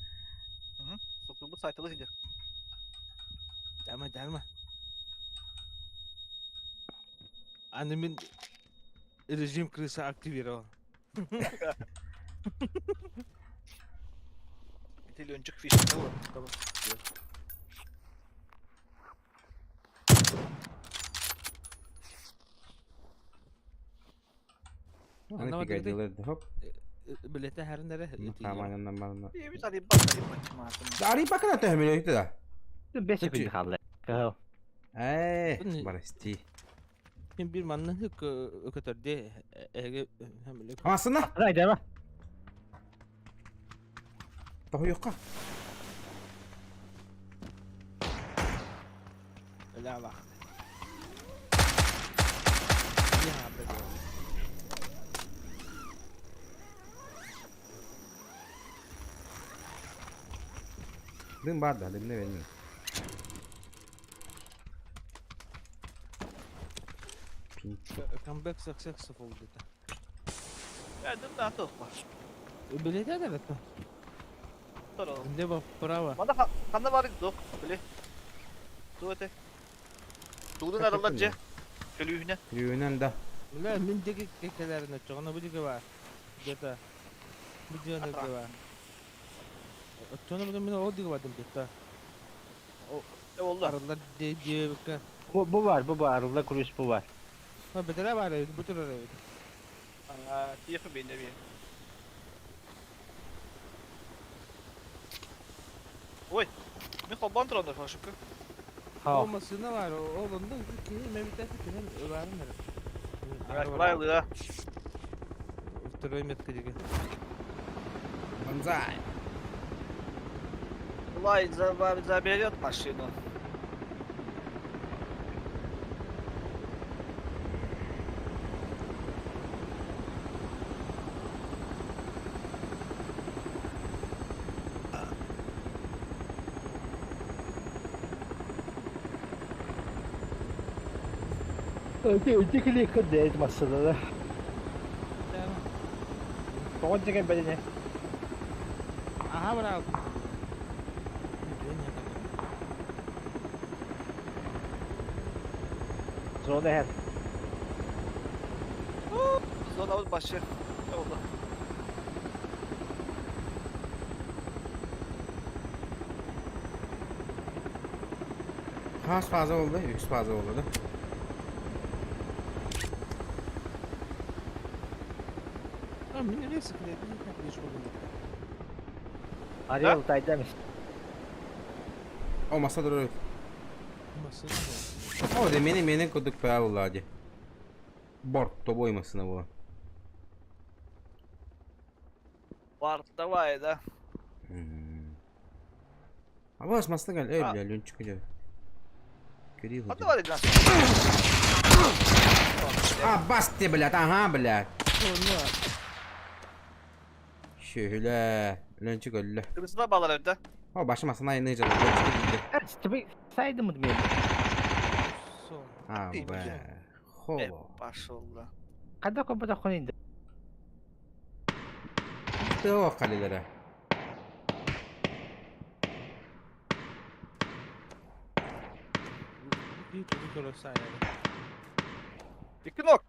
Сокулбут сайтылы сидер. Дама дама. Аны мин режим крыса активировал. Миллиончик фишка вот. Аны пигадилер. Хоп. Билете хәрін әрі. Бит ари бак ари бак. Ари бакына төһмөлөйтү да. Бес секунд қалды. Кыл. Э, барасти. Мен bir манны көтөрдө эге хөмөлөк. Асына. Дай деба. Тохуйукка. Ла бак. Я бе. Дым бар да, дым не бермей. Comeback successful dedi. Ya дым да тоқ бар. Билете да бет. Здорово. Лево вправо. Манда ханна бар док, биле. Ту эте. Тудун аралар же. Көлүүнө. Көлүүнөн да. Бля, мин деги кекелерine чоғына бу диге бар. Где-то. Бу диге бар. Чоғына бу мен ол диге бардым где-то. Oldu. Аралар де Бу бу бар, бу бар, арылда күрүш бу бар. Ha бетере бар, бу тур эбит. А, тихо бейне би. Ой, мен холбан турандар фашыпкы. О машина бар, ол онда кини мен битәсе кини ыларын бер. Байлы. Второй метка диге. Банзай. Лай заберет машину. Өте клик дейт масыда. Тоғын деген бәдене. Ага, брат. Зона хәр. Зона башы. Oldu. Хас фаза oldu? Үс фаза oldu да? Ariel тайдамис. О, маса турар. О, да мени мени курдук правила ди. Борт тобой масына була. Бортовая, да? Абас масына кел, эй, бля, лүнчүк кел. Кирилл. А давай, да. А, бас ты, блядь, ага, блядь. Шөһүлэ, лүнчүк өллө. Kırmızı bağlar evde. О, башым асына айны жады, лүнчүк өллө. Тебе сайдым мен. А, бля. Холо. Пошел, да. Када кобата хонинда. Тоо калилere. İki nok.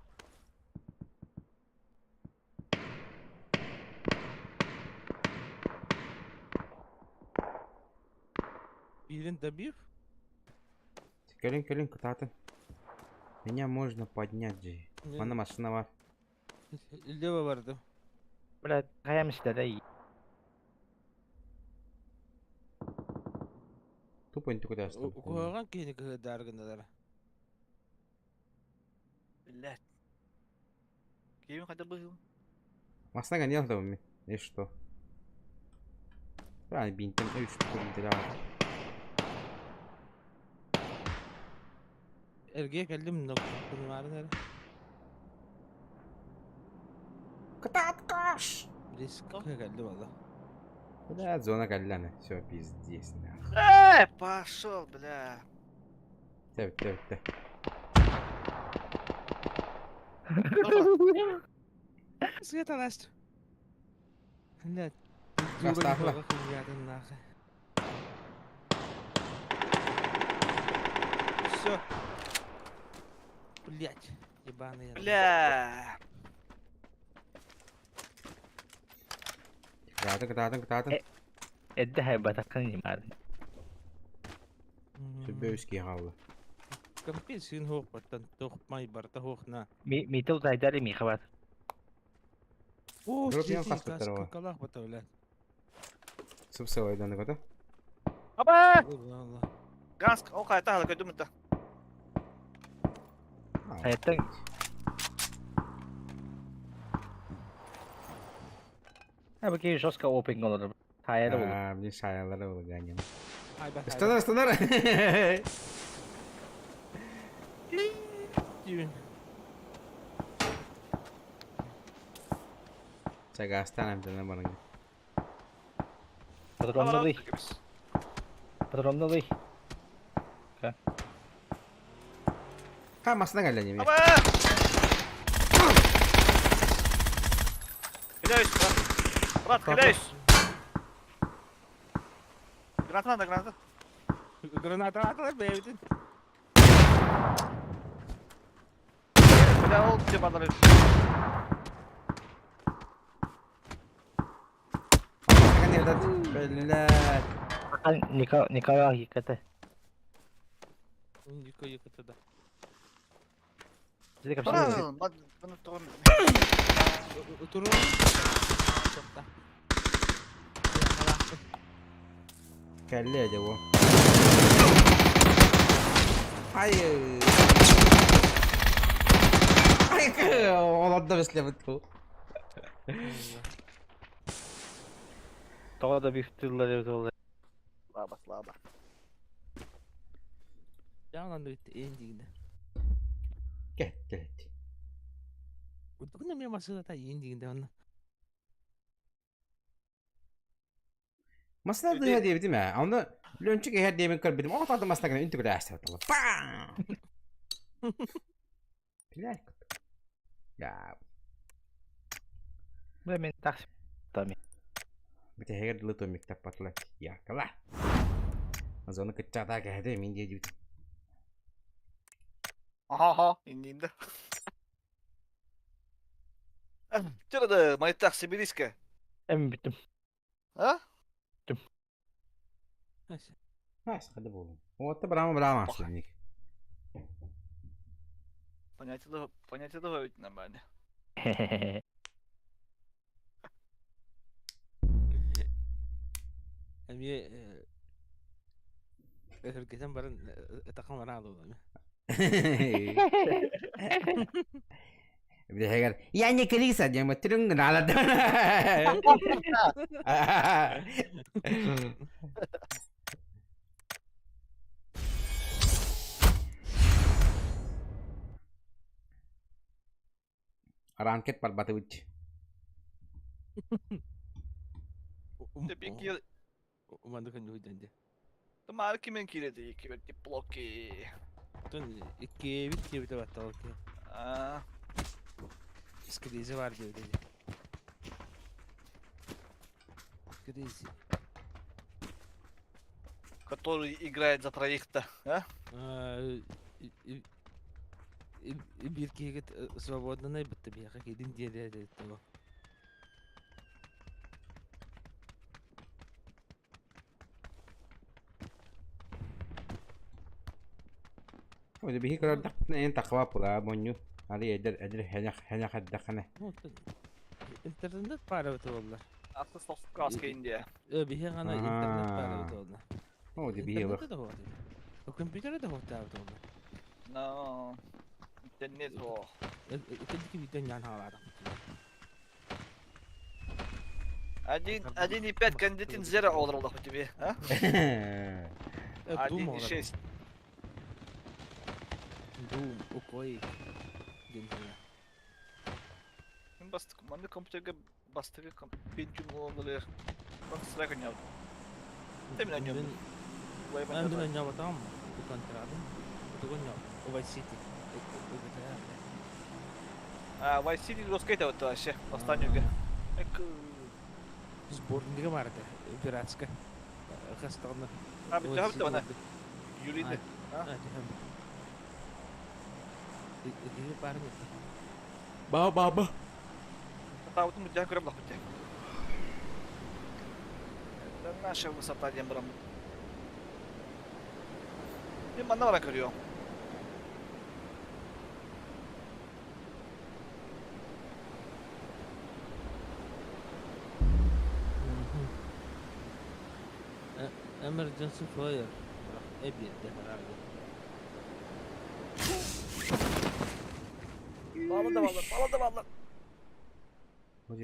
Birин добив? Кэлин, кэлин, кытаатын. Меня можно поднять же. Манна машина бар. Лево барды. Бля, хаямыш да да. Тупо инту куда Куһаҕан киһини кыһыдаары гынналар. Блядь. Ким хотя бы. Машина гонял там, и что? Правильно, бинтом, ой, что бинтом. Эргиэ кэллим но кунумаарын эрэ. Кытааткаш! Риск кэлли валла. Бля, зона калляна. Все, пиздец, нахуй. Пошел, бля. Тэп, тэп, тэп. Света Настя. Блядь. Оставла. Все. Блять, ебаные. Бля. Кытаатын, кытаатын, кытаатын. Эдде хайбата хонин маар. Сүббөүс кии хаалла. Компи син хоқ баттан тоқ май барта хоқ на. Ми митил тайдары ми хабат. О, Дроп ян хаспыттар ова. Калах бата, блядь. Сып-сылайдан кота. Аба! Allah. Ганск, о кайта хала көдүм да. Хайттан. А бу жестко опен голор. Хайра болду. А, блин, шаялары болду ганген. Ай бат. Ыстанар, ыстанар! Чагастан амтана баранга. Патронны Патронны Ха, масына калля неме. Аба! Кидаюсь, брат. Брат, кидаюсь. Граната надо, граната. Граната аталар бэйбитин. Бля, ол тебе бадыр. Блядь. Николай Николай еката. Нико еката да. Сизе Брат, bunu тоғым. Туру. Калля его. Ай. Ай, оларда беслебит бу. Тоҕо да бифтыллар болду. Слабо, слабо. Жаалан бит ээн дигинде. Кет, кет. Утугуна мен машина та ээн дигинде онна. Масына дыha диэбитим ээ. Онно лөнчүк эһэр диэбин көрбүтүм. Оҕо таата масына гына үнтү көрө астабыт. Бам! Блядь. Я. Бу мен такси. Тами. Бите дылы томик таппатла. Якала. Зону кытчата кэһэдэ мин диэдибит. Аха, аха, индиимде. Чырады, майтак Сибирийская. Эми бүттүм. А? Нас хады болу. Уотта браама браама ахсынник. Понятие понятие ведь нормально. Эмиэ өһүргэтэн баран ытахан бараалы буолан. Билэһэгэр я не крыса диэн бөттүрүн гынаалар. Ранкет барбатыбыт. Тепик Уманды күндү дэнди. Тымаар кимен киирedi икки диплоки. Тун икки бит киэбите баттал ки. Аа. Скризи бар диэбит. Скризи. Который играет за троих-то, а? Биир киһигит свободнанай бытта биһиэхэ киирин диэри того. Ой, биһи көрөрдөхпүтүнэ эн тахва пула монню. Али эдэр эдэр хэнэх хэнэх эрдэххинэ. Интернет пара буолла. Автостоп Индия. Биһи гана интернет пара буолла. О, ди биһи Интернет да буолла. Компьютер да буолла. Но интернет о. Итинки видео нян хаалаатах. Один, 1,5 кондитин зеро олоролох у тебе, а? 1,6. Doom, укой. Ден Бастык, манны компьютерге бастыгы Pentium олоролор. Бак сыра көнял. Темин ойньом. Мен мен ойньоботом, контрадым. Тугун Vice City. А, Vice City доскайта вот вообще, останюга. Сборнига бар это, пиратская. Хастагына. А, бит хабит ана. Юлиде. А, Иди парни. Ба ба ба. Таутун мудя көрөм лахут. Это наша высота дем брам. Мен манна бара көрüyorum. Emergency fire. Эбиэтте herhalde. Bağladı bağladı, bağladı bağladı.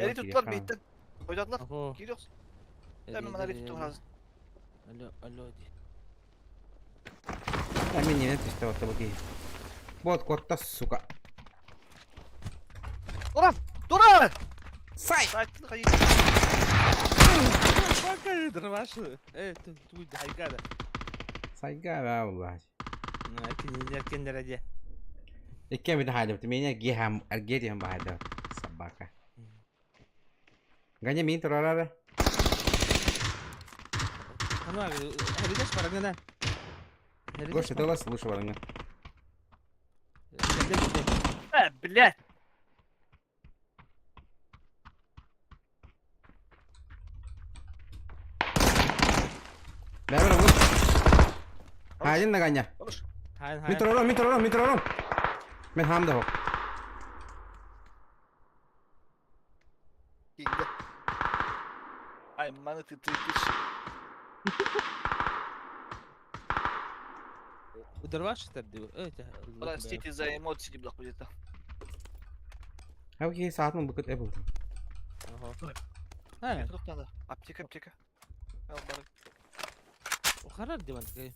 Eri tuttular beyitten. Oynadılar. Ого. Giriyoruz. Hemen bana eri tuttum lazım. Алло, алло ди. Мен не түстэ отта бу Вот котта, сука. Duran! Duran! Сай! Sakin kayıp. Бака дровашы. Э, тут тут хайгада. Сайга да булла. Кинилер кендер де. Икке бит хайдып, меня гехам аргетием бахайда. Собака. Ганя мин турарара. Ана, хәридеш барагына. Гоша, ты вас слушал, бараңа. Э, блядь! Бәбір бұл. Хайдин да Ганя. Алыш. Хайн, Мин турарам, мин турарам, мин турарам. Мен хамда хок. Кийdi. Ай, маны ты ты ты. Дровашы тәрді. Э, Простите за эмоции, блядь, где-то. Хау ки саатын букут э бу. Ага. Ха, Тут надо. Аптека, аптека. Ал, бары. харар диван такой.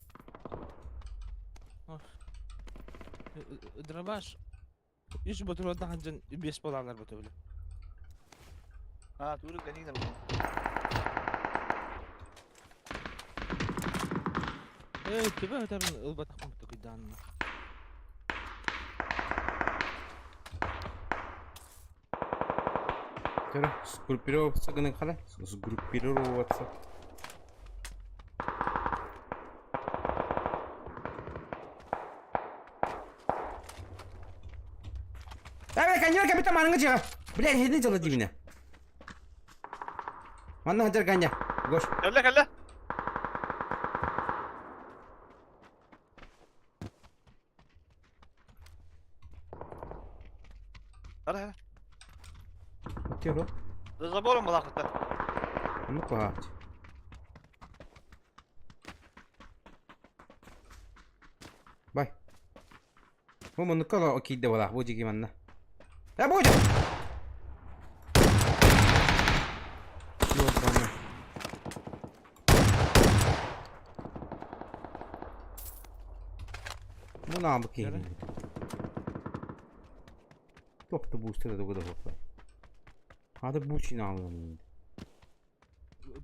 Дробаш. Үс ботурда ханжан бес болалар боту биле. А, тур гони нам. Э, тебе өтөрүн ылбатах муту кыйдан. Көрө, сгруппироваться гына кала. Сгруппироваться. Давай, конёр капитан манга чыга. Блядь, хедин чала дибине. Манна хажар ганя. Гош. Кэллэ, кэллэ. Ара, Оттеро. За забором была хата. Ну каать. Бай. Бу муннукка киирдэ буолаах, бу дьиги манна. Э, бу Ёбана. Бу наабы киһи. Туох да буустара тугу да суох. Хата бу чинаалыам.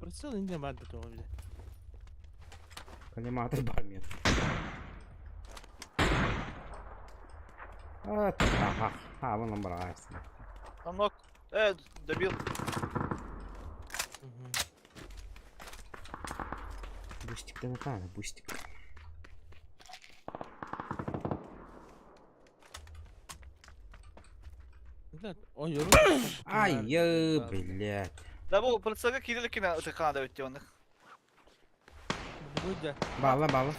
Прицел инде бар да тоҕо билэ. Коллиматор бар мен. А, ага, а, вон он бараайсың. Намок. Добил. Бустиктен атааны, бустик. Ай, ё, блядь. Да бу прицелга киириликкинэ ытыкхана да бүттэ оннук. Баала, баала.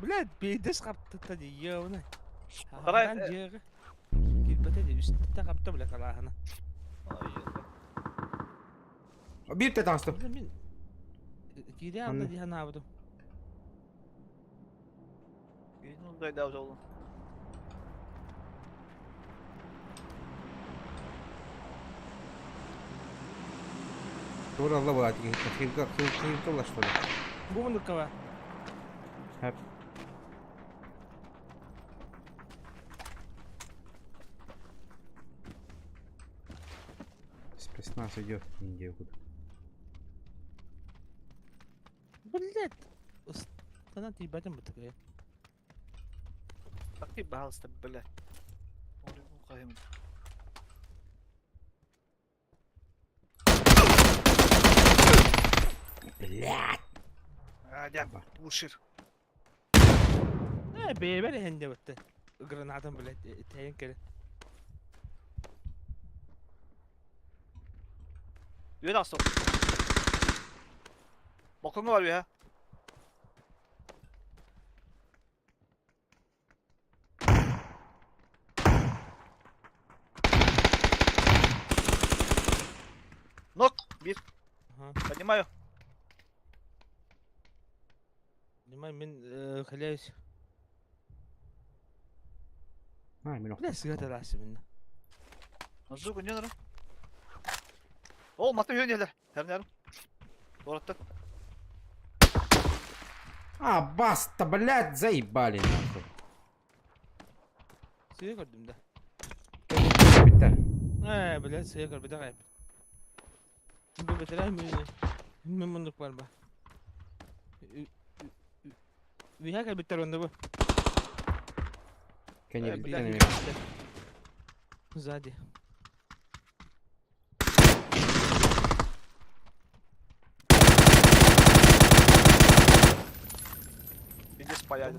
Блядь, бейдес қаптыта дии, ёбаный. Карай, Хаһан дьиэҕэ киирбэтэ дии, үстэ хапта бля халааһына. Биир да таҕыстым. Мин киирэ алда дии санаабытым. Туора алла буолаат киһи хилка что ли? Бу муннукка Хэп. Спецназ идет Индию куда. Блядь. Ыстана тиийбэтим бу Такой пожалуйста, бля. Блядь! А, дя, бушир. Ээ, бэйэбэр иһэн диэбиттэ. Гранатам, блядь, тэйэн кэлэн. Үөн астыл. Балконга бар үөһэ. Нок, бир. Понимаю. Понимаю, мин халяюсь. А, мин Бля, сыгата расы минна. Азу күннен ыры. Ол маты үйөн елер. Хәрнәрім. Доратты. А, баста, блядь, заебали нахуй. Сыга көрдүм да. Bitti. Ээ, блядь, сыга көрбүтэ кайып. Бу бетелер мин мин мундук бар ба. Үһэ кэлбиттэр онно бу. Кене Блядь, битти Сзади. Иди спаяли.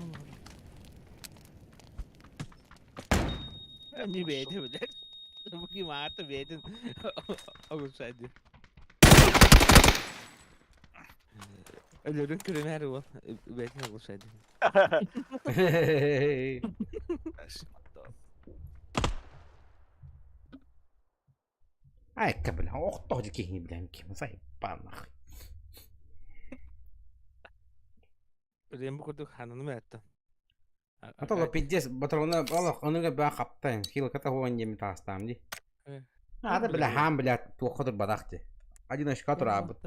Не бейте, блядь. Бу ким аата бэйэтин огурсайды. Өлөрүн көрүмээр уол бэйэтин огурсайды. Ай, бля, охто кихни, бля, ким заебал нахуй. Рем бу курдук хананым эттэ. Ата пиздец, патрона, алах, оныга баа хаптайын, хил ката хуан жеми таастаам ди. Ата бля хаам бля туохотур бадахти. Одиночка турабыт.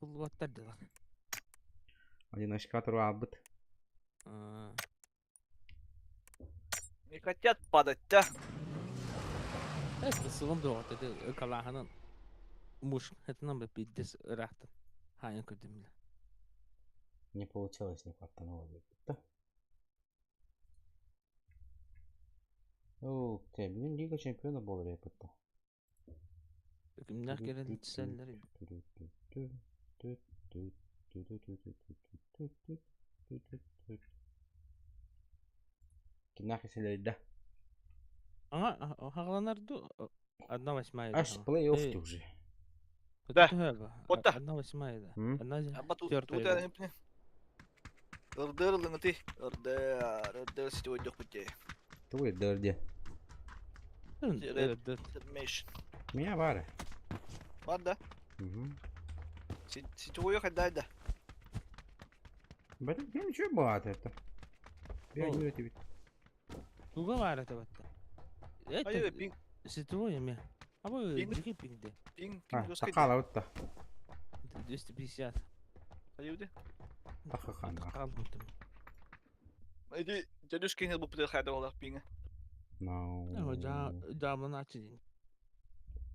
Булуаттар дела. Одиночка турабыт. Не хотят падать, да? Это сылым доҕор это калааһынан муж это нам пиздец ыраахтан хаайан көрдүм бля. Не получилось, не хватануло. Да? О, те, бүгүн Лига чемпиона буолар эппитте. Кимнээх кэлэн түсэллэр Кимнээх кэсэлэрдэ? Ага, хаҕаланар ду 1/8 Аж плей-офф уже. Да. Вот да. 1/8 да. М? Одна Аба тут тёртая тут да. я не Ырдыр ылыҥытый. Ырдыр, ырдыр сити ойдохпут дии. Тугу ырдыр диэн? Ырдыр. Submission. Меня баар. Бар да? Сетевой хайда да. Бата ничего баат это. Я не өтүбүт. Туга баар это батта. Это пинг. Сетевой эме. Абы дики пингде. Пинг пинг Такала бутта. 250. Айуди. Такахан. Такал бутым. Иди дядюшка не был хайда олар пинга. No. Жа жамын ачы.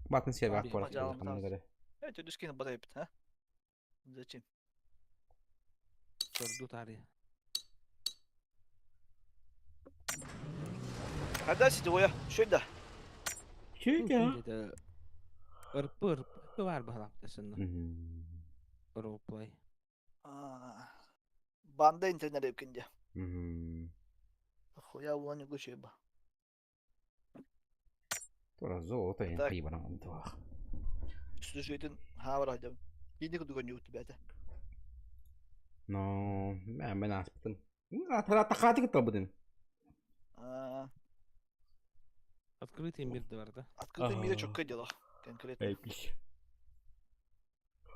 Батын себе бак бар. Э, дядюшка не батайбит, а? Зачем? Сорду тари. Хайда сетевой, шөйдә. Шөйдә. Ырпы ырпы бар бахалаптасынна. Ролплей. Банда интернет эпкинде. Хуя уони гучеба. Тура золото я прибрал два. Сюжетин хавра дем. Иди куда не у тебя это. Но, мен аспытын. Тахатик тобудын. Открытый мир бар да. Открытый мир чокка дело. Конкретно.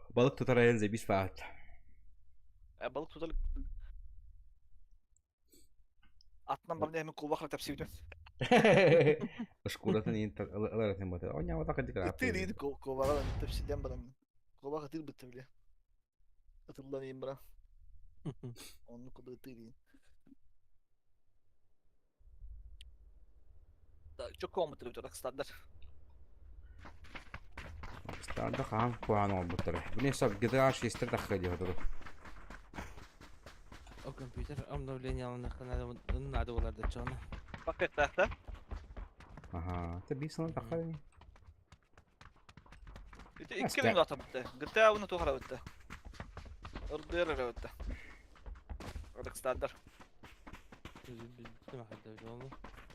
Балык тутар айын зебис баат. Балык тутар. Атынан барны эми кулбахра тапсибитен. Шкуратын ыларатын бота. Оня вот так дикра. Ты рид ковара тапсиден барам. Кулбаха тыр битте биле. Атылдан им бара. Онну куда ты. Çok komutlu bir Rockstar'lar. Rockstar'da хаан куаан олбуттар. Бу сап GTA 6 тахха диһ отуру. О компьютер обновление алынахтан надо булар да чону. Пакет тахта. Аха, те бир сылын тахха. Ити икки күн ата битте. GTA уну тухара битте. Ырдыр битте. Rockstar'lar.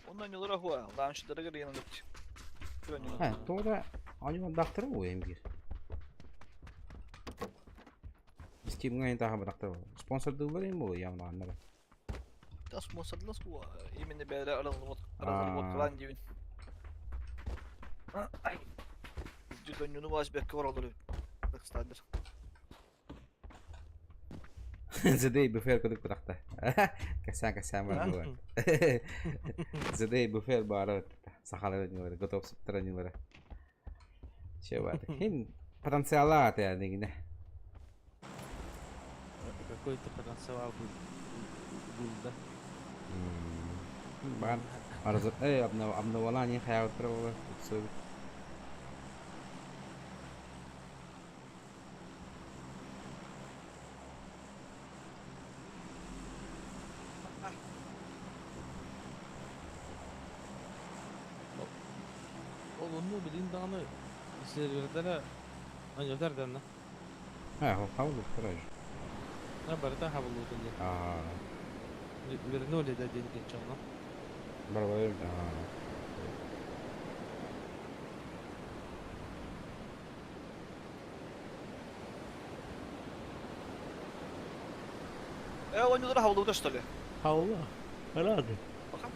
Ондан юлара хуа, лаунчтарыгар янылык. Ха, тода анюн дактыры уйым бир. Steam'га ин таха бактыр. Спонсор дылар им бу ямна аннара. Та спонсорлас бу именно бәре разработкалан дибин. Жүдөн вас бек коралдыр. Rockstar'dır. Зедей буфер кудук бутакта. Касан касан бар бу. Зедей буфер бар. Сахалар нилар, готов сыптыра нилар. Че бар. Хин потенциала ата дегине. Какой-то потенциал был, да? Бар. Арзы, эй, обновление хаятыр болар. Ол билин даҕаны сервердere аньотар данна. Ha, хавлу короче. На барыта хабылуутун диэн. Аа. Вернули да диэн кеччоно. Барбар. Э, ойнуулар хавлуута что ли? Хавла. Рады. Баха.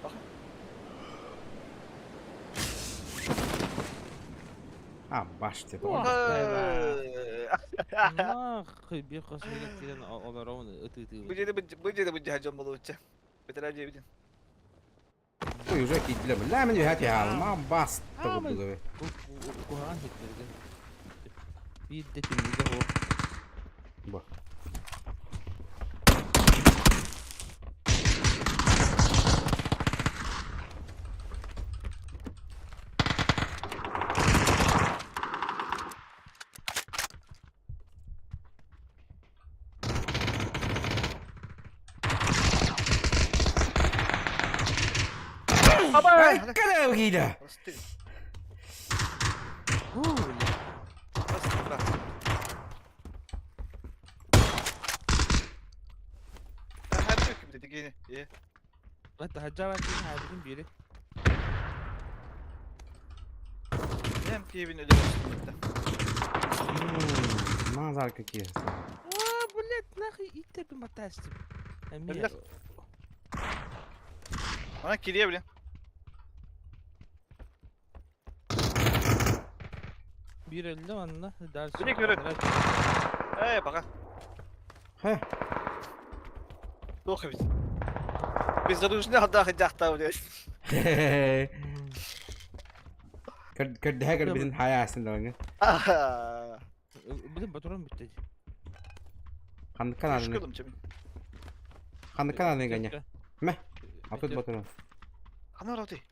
Баха. А, башты. Нахуй бир космик тирен олар ыты-ыты. Бу жерде бу жерде бу жаһан болуучу. Бетер жебидин. Ой, уже кидле. Ла мен хати хал. Ма бас. Тугу. Куһаҕан хиттерген. Биир да түннүгэ хоо. Бу. Ай, кадам кида. Прости. Бля. Прости, брат. Хабы ким дегени. Э. Бат хаджава кин хабын бири. Hem кибин ödemesi. Назар какие. А, бля. Блядь, нахуй иттэрбин баттаастым. Эмиэ. Өллөр. Она кириэ, блин. Биир өллө манна. Дальше. Били көрөр. Эй, пока. Хэ. Туох эбит. Безоружный алдаах дьахтаа блядь. Көрдөһө көрбүтүн хайа астын даҕаны. Блин, патрон бүттэ. Ханнык каналын? Ханнык каналын ганя? Мэ. Атут батырын. Хана роти.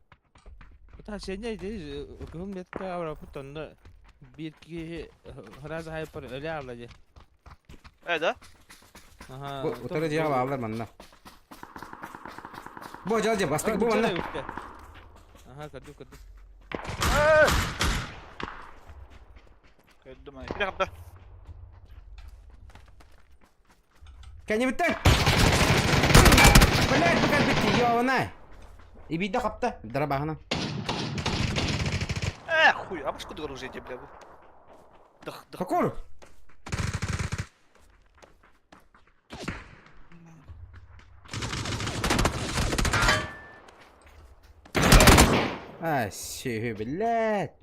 Та сеня иди кыһыл метка аврапут онно биир киһи раза хайпар өлө аала дии. Э да? Аха. Бу утары дьиэҕэ бааллар манна. Бу дьал дьэ бастакы бу манна. Аха көрдүм көрдүм. Көрдүм ай. Бile хапта. Кэннибиттэн! Блядь, бу кэлбит ёбанай! Ибиидэ хапта, дарабаһынан. Э, хуй, а откуда оружие тебе, бля? Дых, дых. Какой? А, сие, блядь.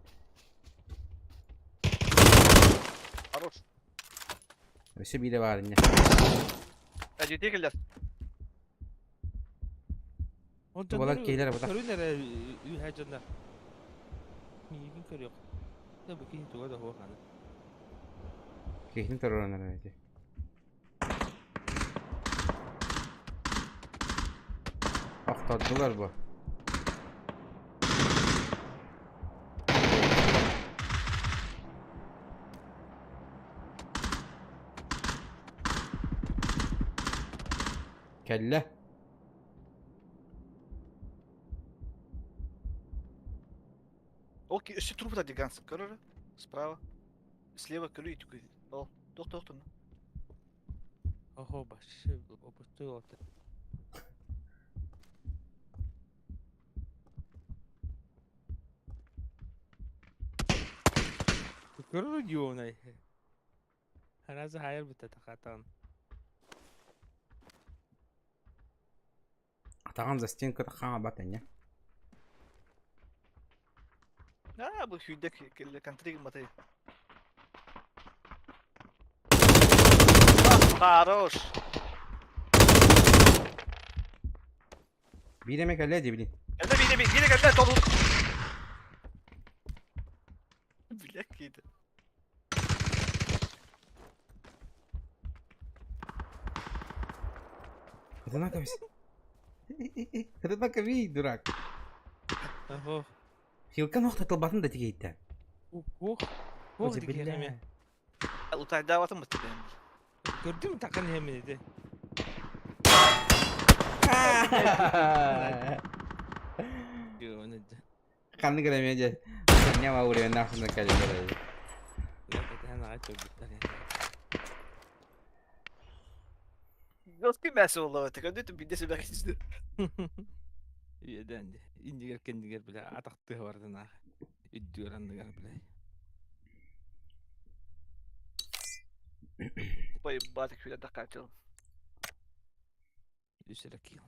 Хорош. Өссө биирэ баар инньэ. Әдьиэтиэ кэллэр. Тубалар киһилэр абата. Көрүн эрэ үһэ дьонно. Миигин көрүөх. Да бу киһи туга да суох аны. Киһини туруоран эрэр ити. Охтордулар бу. Кэллэ. Окей, өссө трупа дигансың. Көр Справа. Слева көрүү итүкүй. Ол, тохто тохто. Охо, башы, опустой олты. Көрөр дьуонай. Аразы хайыр битэ тахатан. Атаҕам за стенка хаҥа энньэ. Аа, бу хүйдек келле контриг маты. Хорош. Биир эмэ кэллэ дии билин. Кэллэ биир биир биир кэллэ толу. Бля кииди. Ытына кэбис. Ытына кэбий, дурак. Охо. Хилка нохта тылбатын да тигейттэн. Ох. Ох дигиэхэ. Утайдаабатым бытты Көрдүм такын хэмини де. Ханнык эрэ эмиэ дьэ санньа уровеннаах кэллэр. Жесткий мясо болла көрдү бидде себек исти. Үйеден индигер кендигер биле атактыга бардын ах. Үддүгөр андыгар биле. Поебать, күлә дакачыл. Үсәрә кил.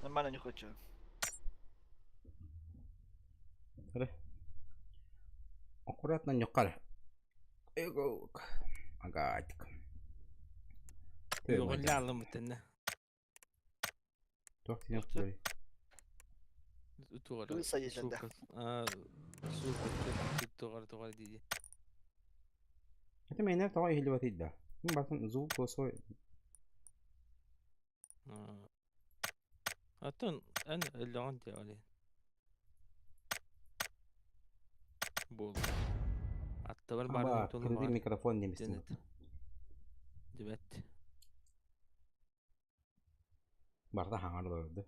Нормально не хочу. Аккуратно ньоккар. Агатик. Йоҕуллаалым бүтэнне. Туох тине туй. Тугара. Туй сайыланда. Сука. Тугара тугара диди. Это мене тоҕо иһиллибэтий да. Мин батын звук косой. Атын эн өллөҕөн диэҕи. Бул. Аттыбар Аба, барын кырдый микрофон неместин. Дибет. Барда хаҥар олорду.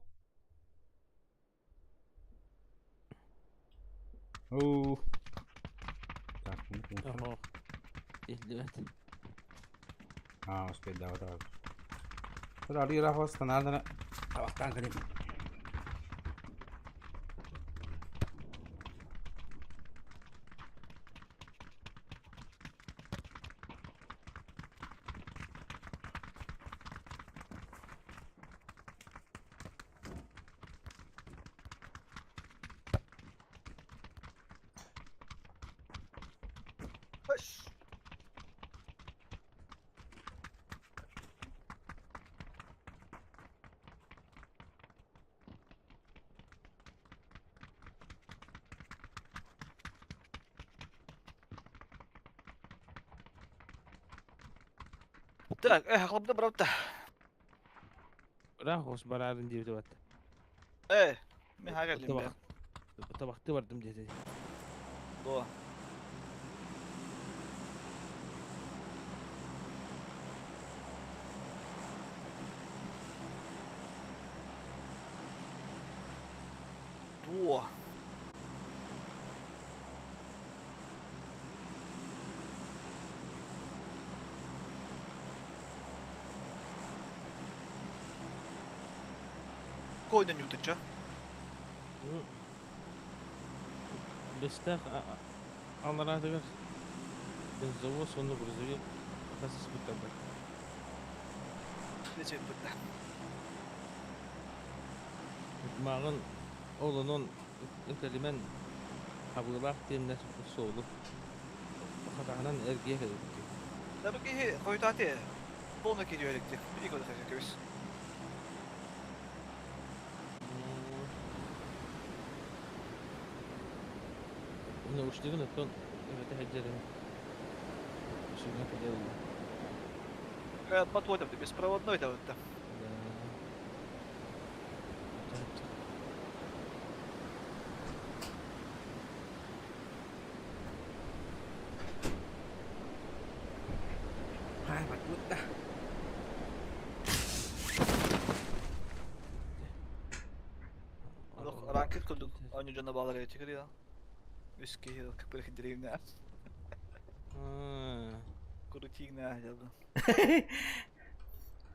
Оо. Так, Охо. Иһиллибэт. А, успейдаабата. Арыы ыраах станаардана табахтаан кэлин. Так, хлопда брат. Ыраах хос бараарын диэбитэ батта. Мен хагалим бе. Табахты бардым диэтэ. До. Дуо. Койдан ютыча. Бэстээх аллараатыгар бензовоз уонна грузовик хасыспыттар бар. Нече бытта. Мааҕын ол онон ыкалимэн хабыылаах диэннэр суолу хатаҕынан эргийэ кэлбит. Да бу киһи хойутааты полно кириөлекти. Били кода көбүс. Наушнигын оттон эбэтэ сылдьарын сүгэн кэлэ ылла. Подводом беспроводной да вот. Хай, батутта. Ранкет курдук оонньуу дьоно баалар эбит кырыа. Үс киһи кыпырых деревня. Крутигна дьалга.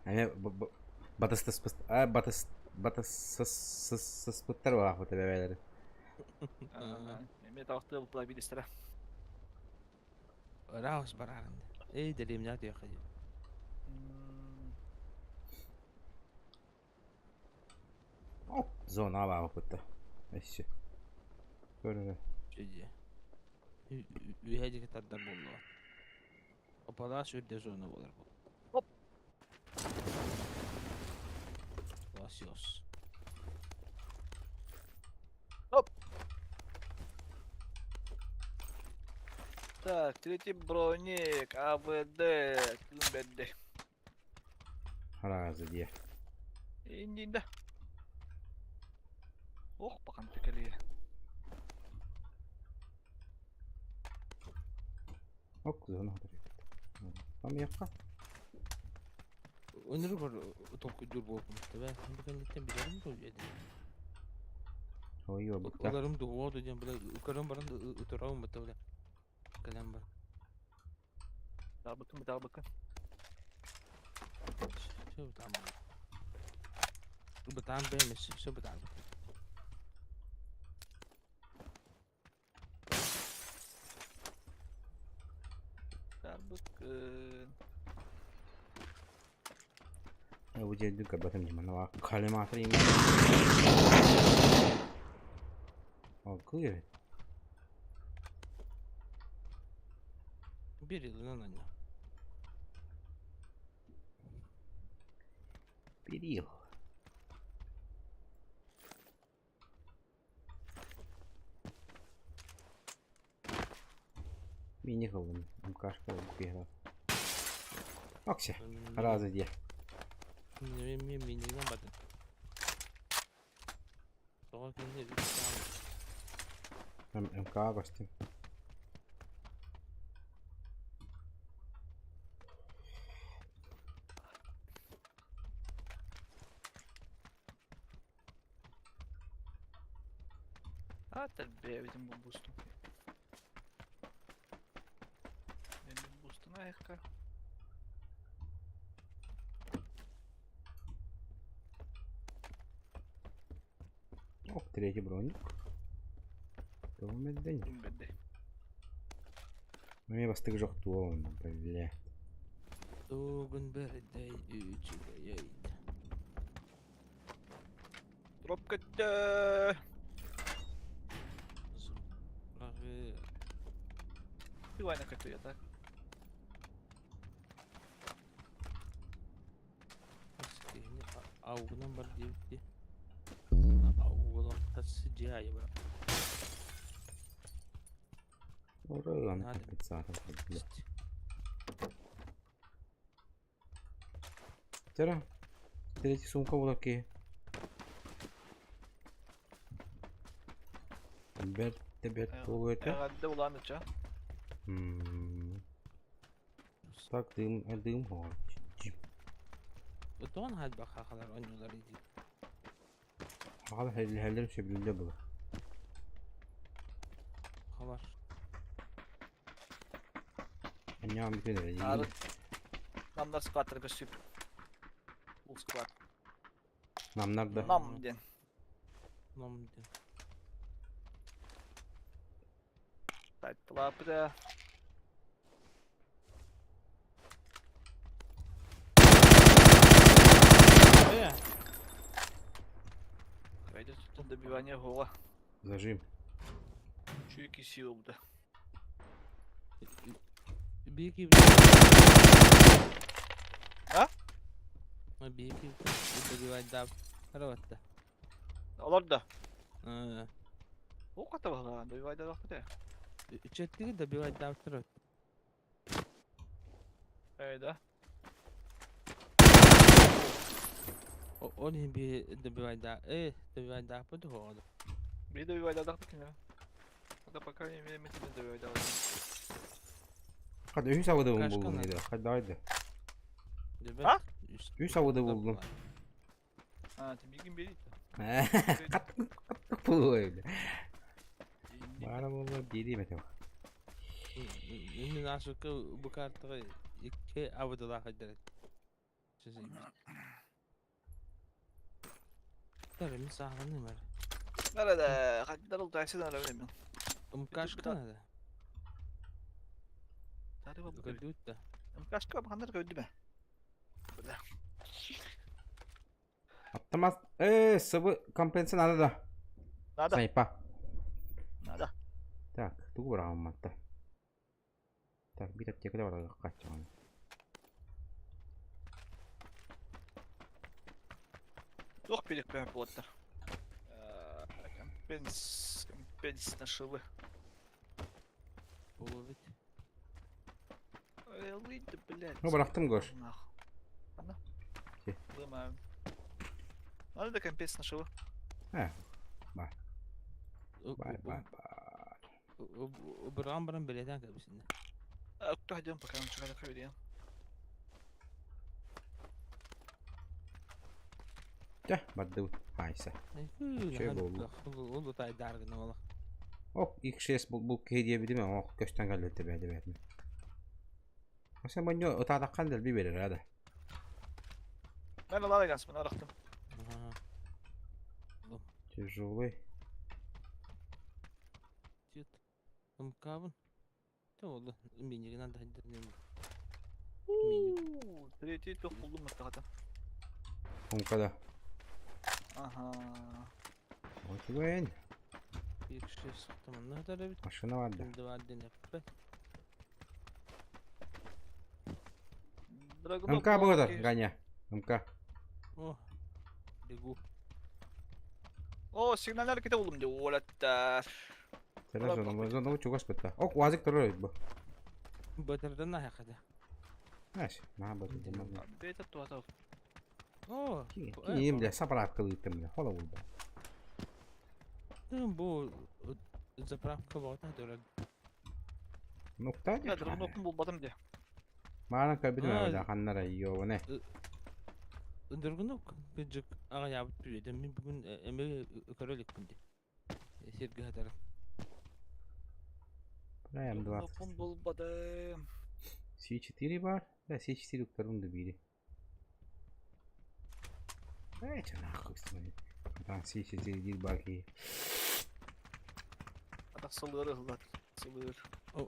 Аны батыстаспыт батыс батыссыспыттар баахпыт эбээлери. Эме тавахты бултулар билистера. Ыраах барарын. Эй, деревня диэхэ. Зона баахпытта. Өссө. Көрөрө. Дьэ. Үһэ диэки тардар буоллаҕа. Опалаас үрдэ зона буолар бу. Оп. Лосёс. Оп. Так, третий броник, АВД, бедде. Харазы диэ. Иннинде. Ох, бахан текелие. Ок, зона Амиякка. Өнөр бар толкуйдуур буолбут да бу кэнниттэн билэрим дуо диэти. Ой, обыкта. Оларым дуо диэн бile көрөн баран ытырабын бытта бile. Кэлэн бар. Дабыкын, дабыкын. Все бытаан. Бытаан бэймес, все бытаан. Дабыкын. Бу дьиэ көрбөтүм дьимана коллиматор им. О, кыыр. Бир yılından anne. Перил. Мини хылын. МКшка бігла. Окся. Разы диэ. Мен мен минигden бардым. Тоҕо кэннэ МК бастым. А, бэйбитин бу бустум. Мен бустуна эхка. Ок, третий броник. День. Бедде. Мен бастык жоқ туон, бля. Тугун бердей үчүгэй. Дроп көттө. Рахы Ты көттө я так. Аугунан бар диэбитти. Аугунан тассы дьиэ бар. Ура, Надо. компенсатор, бля. Тера. Третий сумка буолар киһи. Бэрт да бэрт буолуо этэ. Эҕэрдэ улаан ыча. Так, дым, дым хоҕор. Тоҕон хайдах хахалар оонньуулар дии. Хахалар хэллэһэллэрин сөбүлүүллэр буолар. Халар. Анньаҕын бүтэн эрэ. Ары Намнар скваттар көстүп. Бул скват. Намнар да. Нам диэн. Нам диэн. Тайтылаапыта. Э, Пойдет тут добивание гола. Зажим. Чуйки сила буде. Бики. А? Бики добивать да. Работа. Олор да. Э, О, ката добивай да вахте. Четыре добивать да второй. Эй, да. Он би добивать да. Э, добивать да подходит. Би добивай да дахты кине. Это по крайней мере мы тебе добивай да. Hadi үс авыда Кашка булдум надо. dedi. Hadi haydi. А? Үс авыда булдум. А, ты бигин бери. Каттык каттык булду öyle. Бара болла дири метем. Мин ашыкка бу картага икки авыдала хадыр. Tabii mi sağlanıyor var. Nerede? Hadi oldu aysi da öyle Умкашка надо. Тары бабы. Көдүт да. Кашка хандар көдү бе. Аттамaz. Sıvı kompensa надо да. Надо. Сайпа. Надо. Так, тугу барамын матта. Так, bir аптека да бар качан. Ох, перек прямо плотно. Компенс, компенс нашивы. Болот. Эй, выйди, блядь. Ну, барахтым гош. Нахуй. Ана. Те. Лымаем. Надо да компенс нашивы. Э. Бар. Бар, бар, бар. Бырган баран билетен кәбисинде. А, кто один пока он чего-то хавиден. Тя, барды. Хайса. Şey болду. Ол тай даргын ола. Оп, X6 бу бу хediye билим ama көстөн калды бәде бәде. Asa маньо отадаккан дел би берер ада. Ben alara gelsin, ben araktım. Тяжелый. Тит. Умкабын. Та oldu. Минигин анда хадыр. Третий тоқ buldum mutlaka. Умкада. Ага. Вот вен. Bir kişi sıktım. Ne kadar bir Машина бар да. Два один Драгунов МК было Ганя. МК. О. Бегу. О, сигнал hareketi buldum diyor. Olattar. Сера зона, зона чугас бетта. Ок, уазик турар бу. Батырдан на хакада. Знаешь, на бу. Бета туата. О. Ким бля, сапарат кылыттым бля. Хола булду. Бу заправка болта дөрөг. Нукта. Ya Dragunov'un bulmadım diye. Мана кабин А. да ханнара йоне. Дөргүнүк бижик ага ябыт бүйөдө. Мен бүгүн эме көрөлүк күндө. Серги хатар. Прям 20. Dragunov'un bulmadım. С4 бар. Да, С4 уктарым да бири. Эй, че нахуй смотри. Там С4 дил бар ки. Adak сылыр ылат. Сылыр.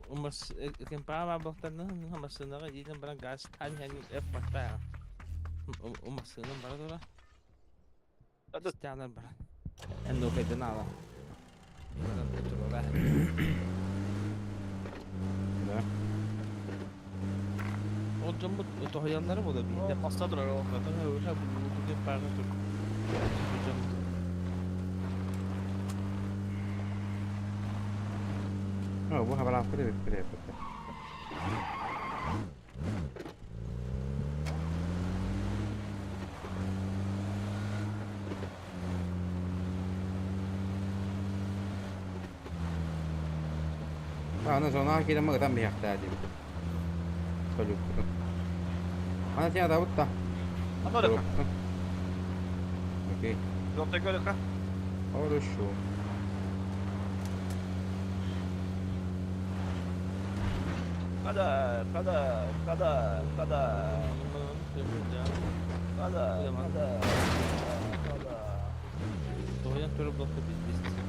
Умас экен паама бактарны хамасынага иден баран газ тан хани эп батта. Умасынын бара дора. Ады Стянар бара. Энно кайдан ала. Баран турора. Да. Ол жомбут тохояннары боло бийде. Masta durar o. Батан өйө бу деп бага тур. О, бу хабар алып кире бит бит. Аны зонаҕа киирэн ытан биһиэхтээ диэбит. Солюккутун. Аны сен атабыт да. Аны өлөккө. Окей. Жолтойго өлөккө. Хорошо. Када, када, када, када. Када, када, када. Тоһуйан турар буолта билбит.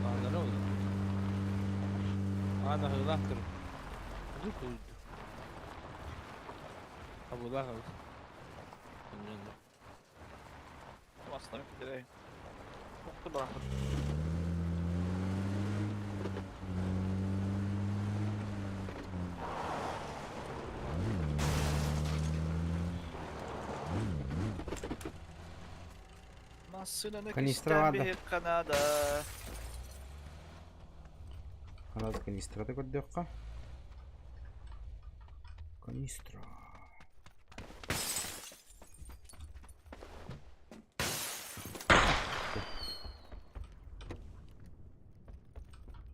Аанара ол. Аан аһыылаах кыр. Абылаах эбит. Aslında bir Koktu bırakın. Массыынаны Канистра кистээн баар да? биһир Канада. Канада канистрата көрдүөххэ. Канистра.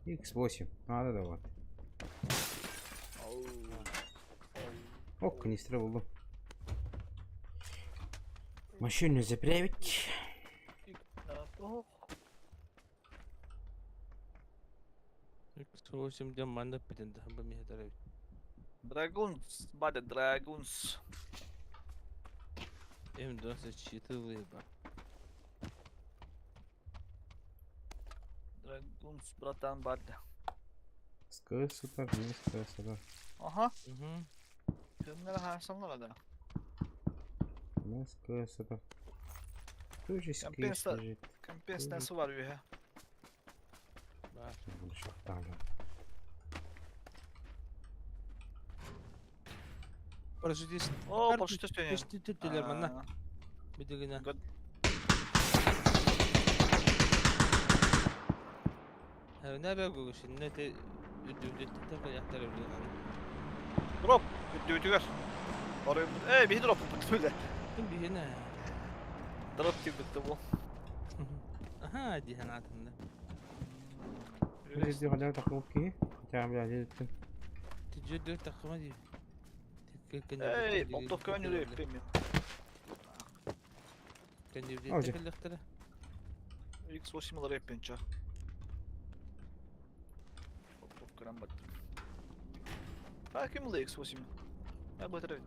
X8. А, да, вот. О, канистра булдум. Машину заправить. X8 диэн манна эппитин да бу миэхэ эбит. Драгунс, бада Драгунс. М24 выеба. Драгунс, братан, бада. Супер, не супер. Аха. Угу. Кимнер харсанлар да. Супер. Тоже скис лежит. Компенсация бар үһэ. Баар. Парашютист. О, парашютист төнө. Түттүлэр манна. Бидигинэ. Нәбә гөгүшүннэ те үдүбүттэ каяхтар билген. Дроп үдүбүтүгэр. Барыйм. Эй, биһи дроп бүттүлэ. Ким биһинэ? Дроп тибитти бу. Аха, диһэн атында. Здесь хотя такой Хотя бы Тахма ди. Эй, болтовка өнүрө эппем. Кенди кэллэхтэрэ. X8 лар эппен ча. Болтовка бат. А ким л X8? Я бытыр.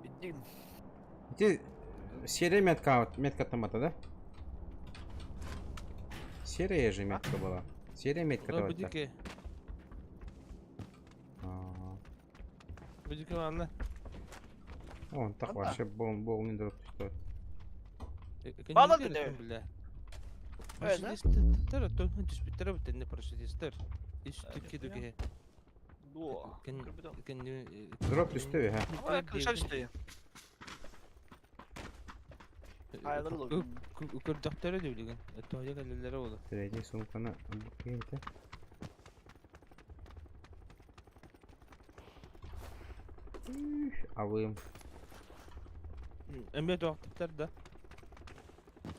Иттин. Ты серия метка, метка томата, да? Серия же метка была. Серия метка Ла томата. будике. Будике ванна. Он так вообще бол бол не дроп что. Балан да. Бля. Э, да? Парашютисттер тон түспүттэр битенне парашютисттер. Үстүк кидүге. Дуо. Кен кен Дроп түстү, ха. Ой, крыша түстү. Айылыр Көрдөктөрө дибилген. Тоя келелери болду. Третий сумканы кийинти. Авым. Эме токтуптар да.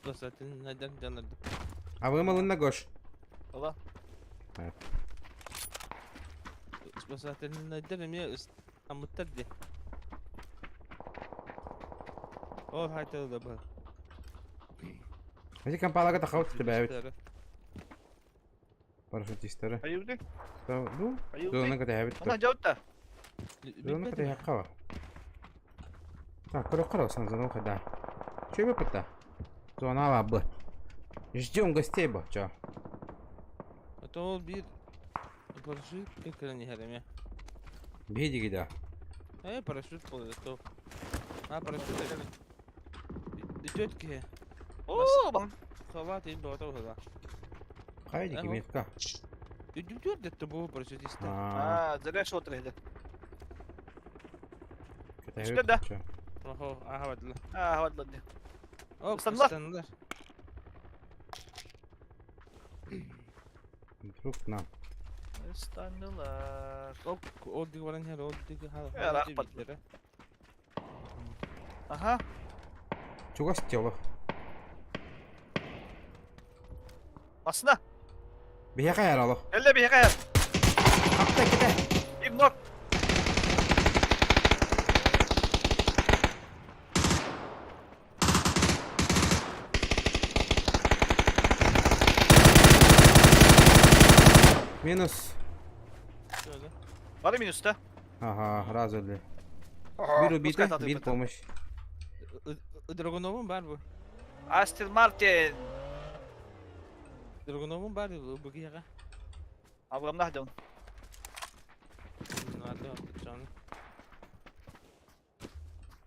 Досатын найдан жанарды. Авым алынна гош. Ола. Спасательный найдан эме амыттар ди. Ол хайтал да бар. Эти компалага тахаут тебя ведь. Парашютисттары. Айылды. Ну, Айылды. Зона ката хэбит. Ана жаутта. Зона ката хаккава. Так, көрө көрө сан зона хада. Чё бы пыта? Зона лабы. Ждем гостей бы, чё? А то ол бир парашют кекерен хереме. Беди да. Э, парашют болду то. А, парашют. Үтүөт киһи. Оо, бам. Хава тиин бөҕөтө быһыылаах. Хайа дики метка. Үтүөт дэтте бу парашютиста. Аа, зря шот рейде. Үстэ да. Охо, аха бардылар. Аа, бардылар дии. О, Ыстаннылар. ыстаннылар. Вдруг нам. Ыстаннылар. Ол ол диги баран иһэр, ол диги Э, рахпат. Аха. Чугас тело. Массына. Биһиэхэ эр олох. Кэллэ биһиэхэ эр. Хапта ките. Игнор. Минус. Бары минуста. Ага, раз өлдү. Bir убитый, bir помощь. Драгуновым бар бу. Астон Мартин. Драгуновым бар бу киһиэхэ. Абрамнах дьон.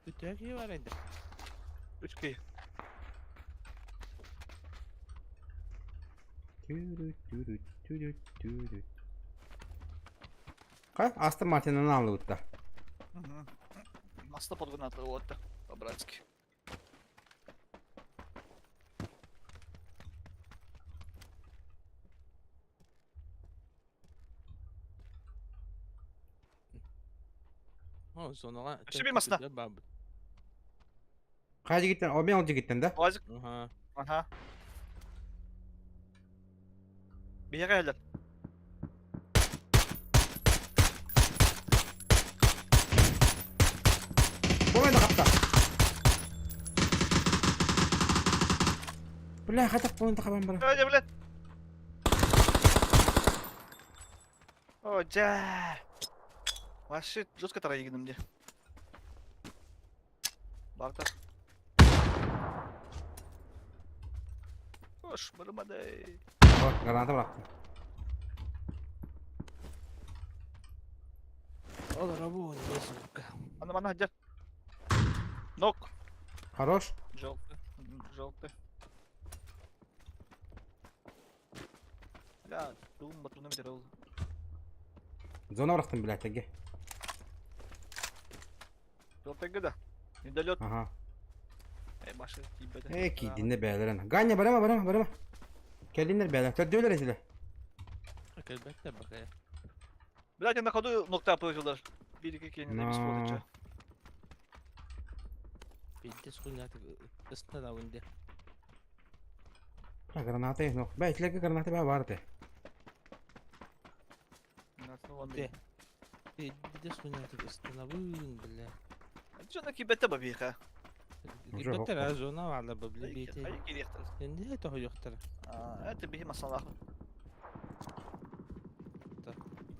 Үтүө киһи бар эдэ. Үч киһи. Хай, Астон Мартинын алыбытта. Маста подгонатор уотта. По-братски. Өссө биир масна. Хайа дьигиттэн, обмен ол дьигиттэн да? Уазик. Аха. Биһиэхэ иһэллэр. Бу да хапта. Бля, хатак буолан хабан бара. Ой, блядь. О, дьэ. Вообще, жестко тарайгыным дии. Барта. Ош, барымадай. Граната бырахтым. Олоробун, сука. Аны мана дьэ. Нок. Хорош. Желтый. Желтый. Бля, тугум батуна битер ол. Зона бырахтым, блядь, теге. Желтыйга да. Недолет. Ага. Э, башы тиийбэтэ. Э, киирдиннэр бээлэрин. Ганя, барама, барама, барама. Кэллиннэр бээлэр. Төрдүөлэр этилэр. Кэлбэттэр бакая. Блядь, на ходу нокта аппырылар. Биир икки киэнинэ бис буолачча. Биирдэ сугуннаатык ыстана дэ. Граната ну. Бэ, итилерге граната баа бар этэ. Дэ. Биирдэ сугуннаатык ыстанабын, бля. Дьоно киирбэттэ ба биһиэхэ. Киирбэттэр а зона баалар ба били биити. Хайа киириэхтэр. Инде тоһуйуохтара. Это биһи масалаах.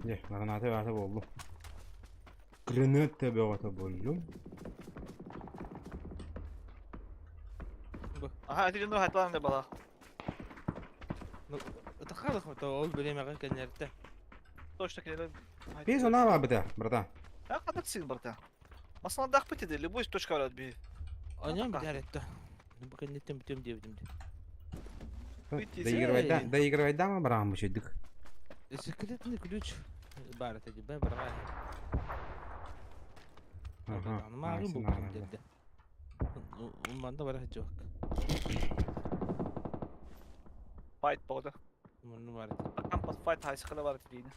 Дьэ, граната баата буоллум. Граната бөҕөтө буоллум. Аха, ити дьону хатылаан да балаах. Ытахалых ол бириэмэҕэ кэннэртэ. Точно кинилэр. Биир зона баабыта, братан. А ханнык син барта. Масаладаахпыт ити, любой точка барат биһи. Онон бүтэр этте. Бу кэнниттэн бүтүм диэбитим дии. Доигрывай да, доигрывай да, бараан бу Секретный ключ баар этэ дии, бэ бараҕай. Ага. Мааҕын булбутум диэбитэ. Манна бара сылдьыбак. Файт боҕото. Мунну бар этэ. Кампас файт хайсыкыла бар этэ диини.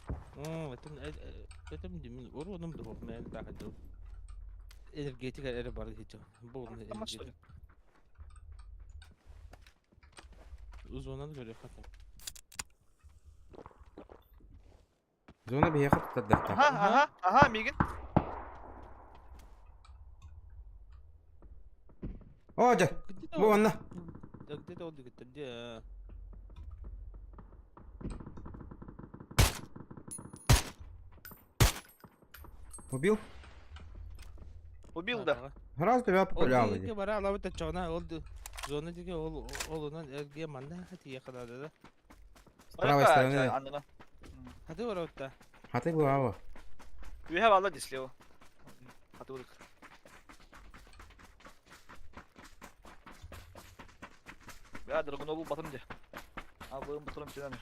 Этим этим димин уруунум дуһук мэн таахадыл. Энергетика эрэ бар сылдьып. Бу энергетика. Узонан көрүөх хата. Зона биһиэхэ туттардахта. Аха, аха, аха, миигин. О, дьэ, бу манна. Где-то ол дигиттэр дии. Убил? Убил да. Сразу тебя Ол популял диэки бара алабыт оччоҕуна ол зона диэки ол олунан эргиэ манна тиийэ ханаада да. С правой стороны. Аннына. Хаты барабытта. Хаты буава. Үөһэ баалла дии слева. Хаты урык. Бля, Драгунову батым де. Абыым батырым сенен.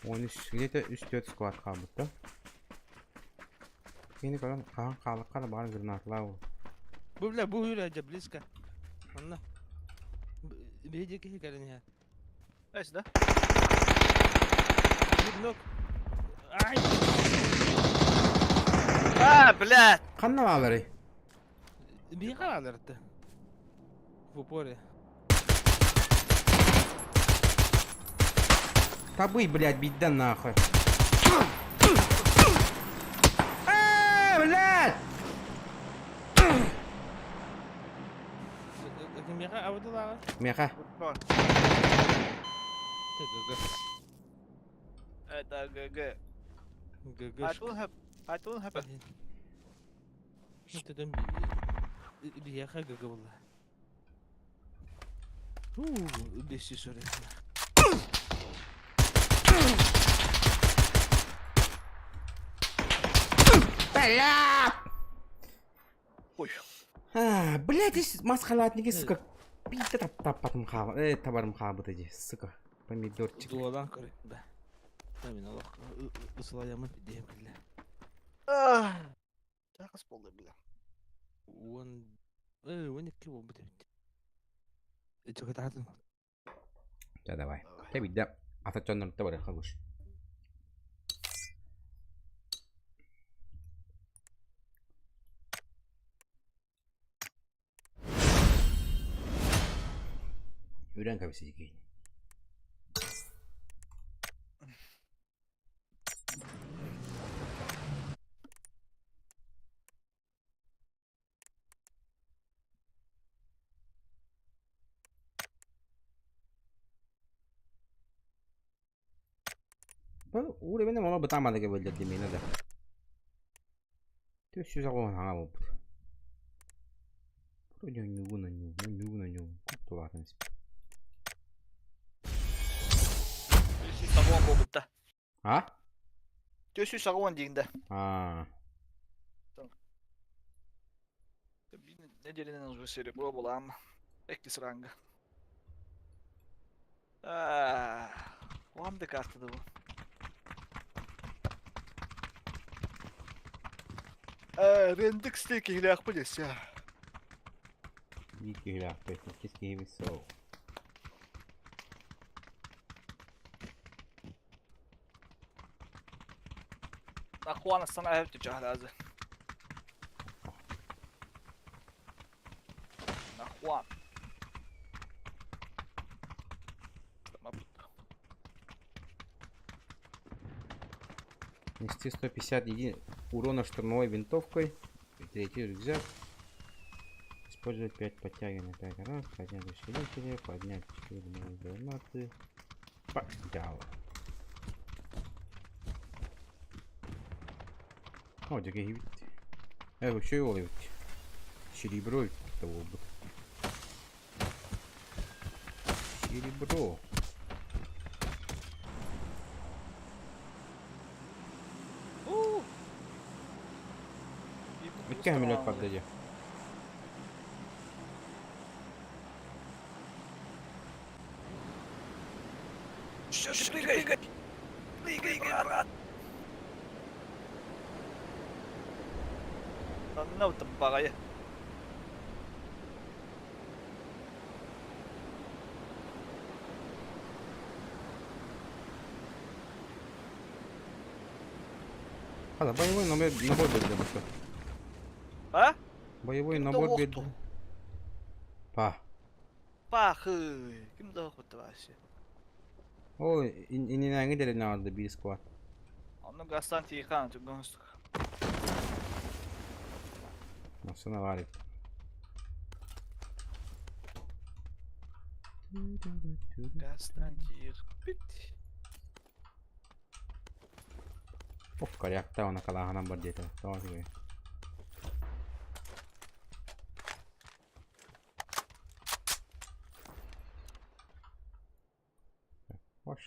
13 где-то 3-4 склад хаалбыт да. Кини көрөн хаһан хаалыкка да баар гранаталаа ол. Бу бля бу үрэ дьэ близко. Манна. Биһиги киһи кэлэн иһэр. Эс да? Нок. Ай! А, блядь! Ханна бааларый? Биһи хааларты. В упоре. Табый, блядь, бидden нахуй. Э, блядь! Миэхэ абытылааҕа. Меха. ГГ. Это ГГ. ГГ. I don't have. I don't have. Төтөн биһиэхэ ГГ буолла. Бесси сөрө. Бля! Ой. А, блядь, здесь масхалатники, сука. Пиздец, тап таппатым хаба. Табарым хаабыта дии, сука. Помидорчик. Дуолан көрө. Бә. Мин олох ысылайамын диэм кэллэ. Тахас болды, бля. Уон 12 буолбут эбит. Чөкөтаатын. Да, давай. Тэ бидде ата чоннорто барыха хагуш. Үрэн кэбисийгин. Бу уровень оно бытаамадыга бөлдөрдү миэнэ да. 480 хаҥа буолбут. Вроде ньугун ньугун ньугун ньугун куттулаатын испит. 380 буолбут да. А? 480 диин да. А. Биир нэдиэлэнэн уже серебро булаам. Иккис ранга. Аа, Уам да картада бу. Рендик стейк киһилээхпит өссө. Биир киһилээхпит, иккис киһибит суох. Ахуан астана эһэбит чаһаразы. Нахуан. Нести 151 урона штурмовой винтовкой. Третий рюкзак. Использовать 5 подтягиваний 5 раз. Поднять усилители. Поднять 4 гранаты. Поднял. О, дикий вид. Вообще его ведь. Серебро того бы. Серебро. Икки самолет падает. Прыгай, прыгай, брат. Анна баҕайы. Хада, боевой набор, набор берди бу. А? Боевой Ким да набор охту? берди. Па. Пахы. Ким да охту вообще? Ол ининээҥи дэринэ алды биир склад. Онно гастан тиихан түгөн Массына баар эбит. Гастан тиихпит. Ох, корякта она калааһынан бар диэтэ. Тоҕо үчүгэй. Хош.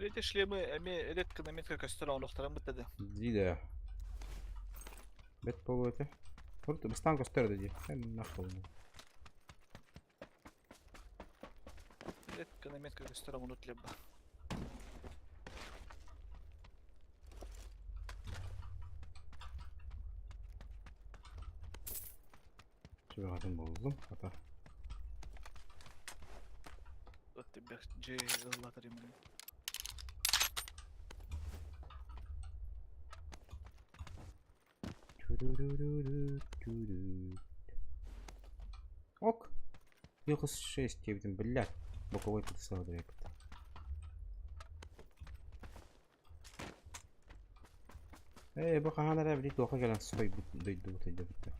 Эти шлемы эми редко на метко көстөр оҥоруохтарын бытта да. Дии да. Бэт буолуо этэ. Урут бастаан көстөр да дии. Нахуй. Редко на метко көстөр оҥорут лебба. Сүбэҕитин буллум. Ата. Ок. Йохус 6 диэбитим, блядь. Боковой прицел диэбит. Ээ, бу хаһан эрэ били туохха кэлэн сойбут дойдубут өйдөбүттэ.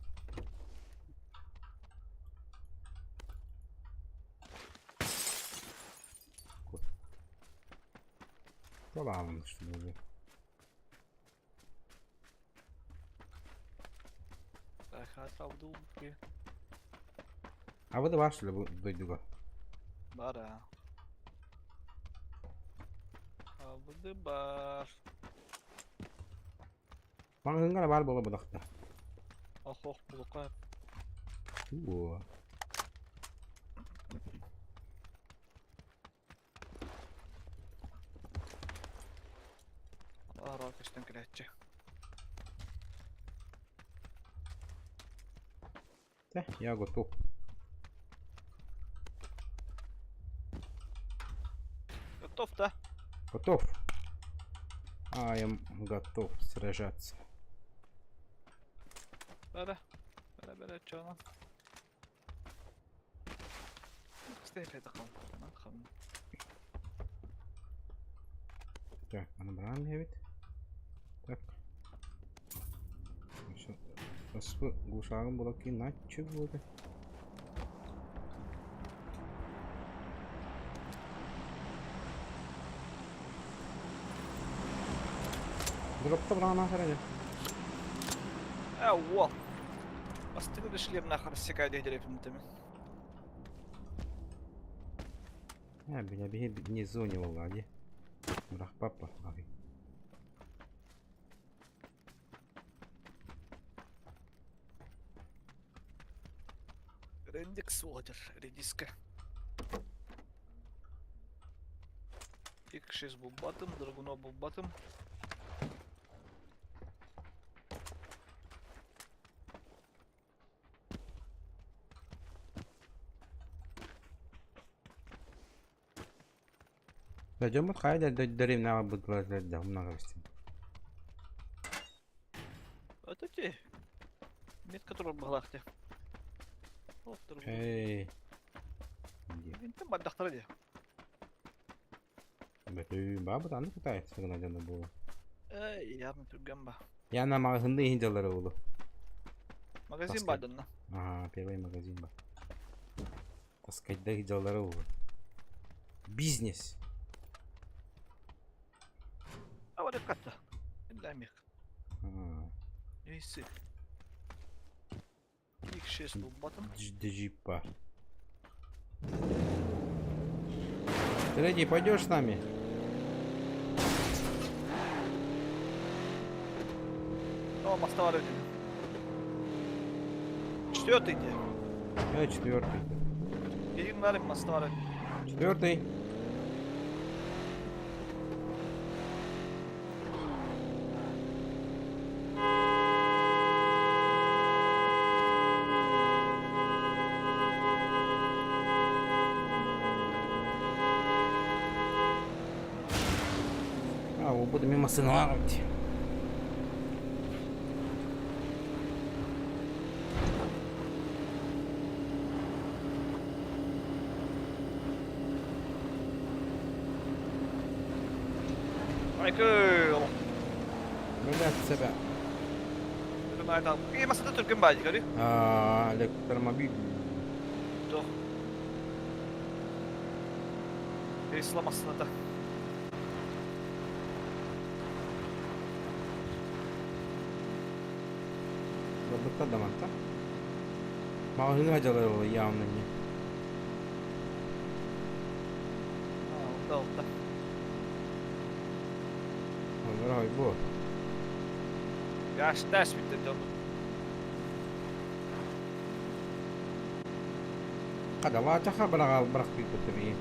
Талаалын что ли? А вы баар что ли бу дойдуга? Баар аа. Абыды баар. Маҕаһыыҥҥа эрэ баар буола бадахта. Ох ох булука. Уу. Аараа көстөн кэлээччи. Тэ, я готов. Готов, да? Готов. I am готов сражаться. Бара. Бара бара чона. Так, аны баран иһэбит. Так. Аспы глушагым була киин наччы буолда. Дропта баран ахара Э, уол. Бастыгы шлем нахар секай дедерепим. А, бля, биһи не зоне буолла дии. Бырахпаппа, аҕый. Рендикс уодер, редиска. Ик-6 булбатым, Драгуно булбатым. Да, дьоммут хайа да дэриэбинэҕэ быдылар да умнаҕа бистим. Это те. Метка турар баҕалаах те. Эй. Интен бардахтара дии. Бөтүү баабыт аны кытаайт гына дьоно буолу. Эй, явно түргэн ба. Яна маҕаһынды иһин дьаллара буолу. Магазин баарданна. Ага, первый магазин бар. Таскайда дьаллара буолу. Бизнес. А вот катта. Иллэмик. Нейси. Ик-6 булбатым. Джипа. Третий, пойдешь с нами? О, моста Четвертый где? Я четвертый. Един нарым моста. Четвертый. А, буду мимо сына. Айкы. Блядь, себя. И масада түргэн баайы, көрү. А, электромобиль. Туох. Тесла массыната. Барбыттар да манта. Маҕаһыыҥҥа дьалар ол явно не. А, алта алта. Ой, бу. Гастас bitti дьон. Хадалаачаха быраҕал бырахпыппыт эмиэ.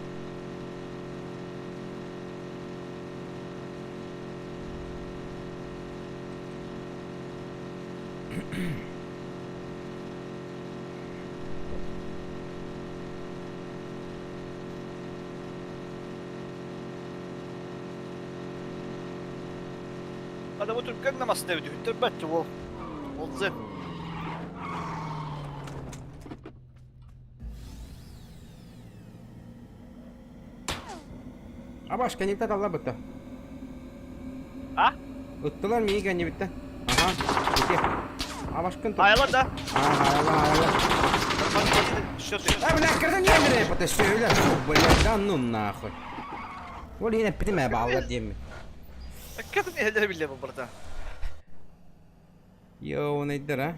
Adam oturup gangamasın evde. Hüttür bu. Oldu. Абаш, кэнниттэн талла бытта. А? Ыттылар миги кэннибиттэн. Аха, ити. Абашкын тут. Айла да. Ага, айла, айла. А, бля, кырдым не бля, это все, фу, бля, да ну нахуй. Ол иһин эппитим ээ бааллар диэммин. Kadın elleri bile bu burada. Йоунайдар, а?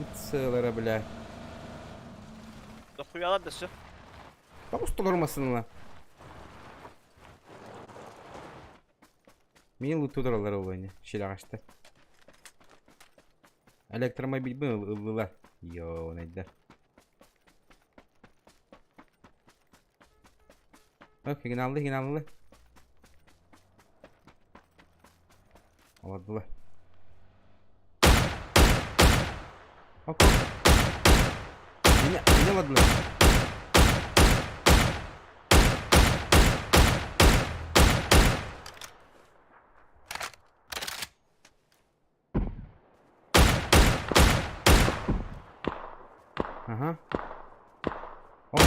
Ыт сыалара, бля. Дохуялар да все. Тоҕус толорумасынла. Мин лутудуралар ол ини. Шилаҕашта. Электромобильбин ыллылар. Йоунайдар. Ок, хигиналлы, хигиналлы. Олордулар. Ок. Меня, меня ладно. Ага. Оп.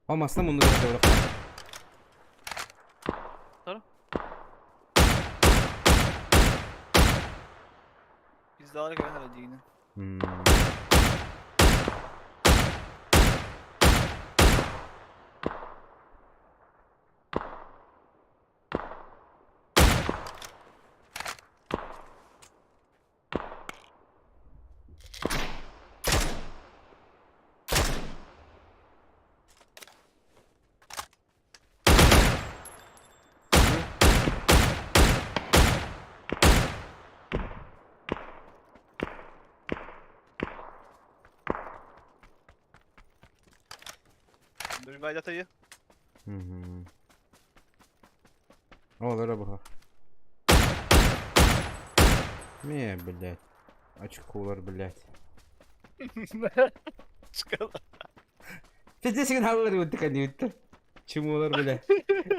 О, масна мунну Biz de alarak öyle yine. Dur bir datayı. Мгм. О, дорога. Не, блядь. Очкулар, блядь. Çıkalım. Пиздец, сигналлар өттү кэнниbiттэр. Чумулар, блядь.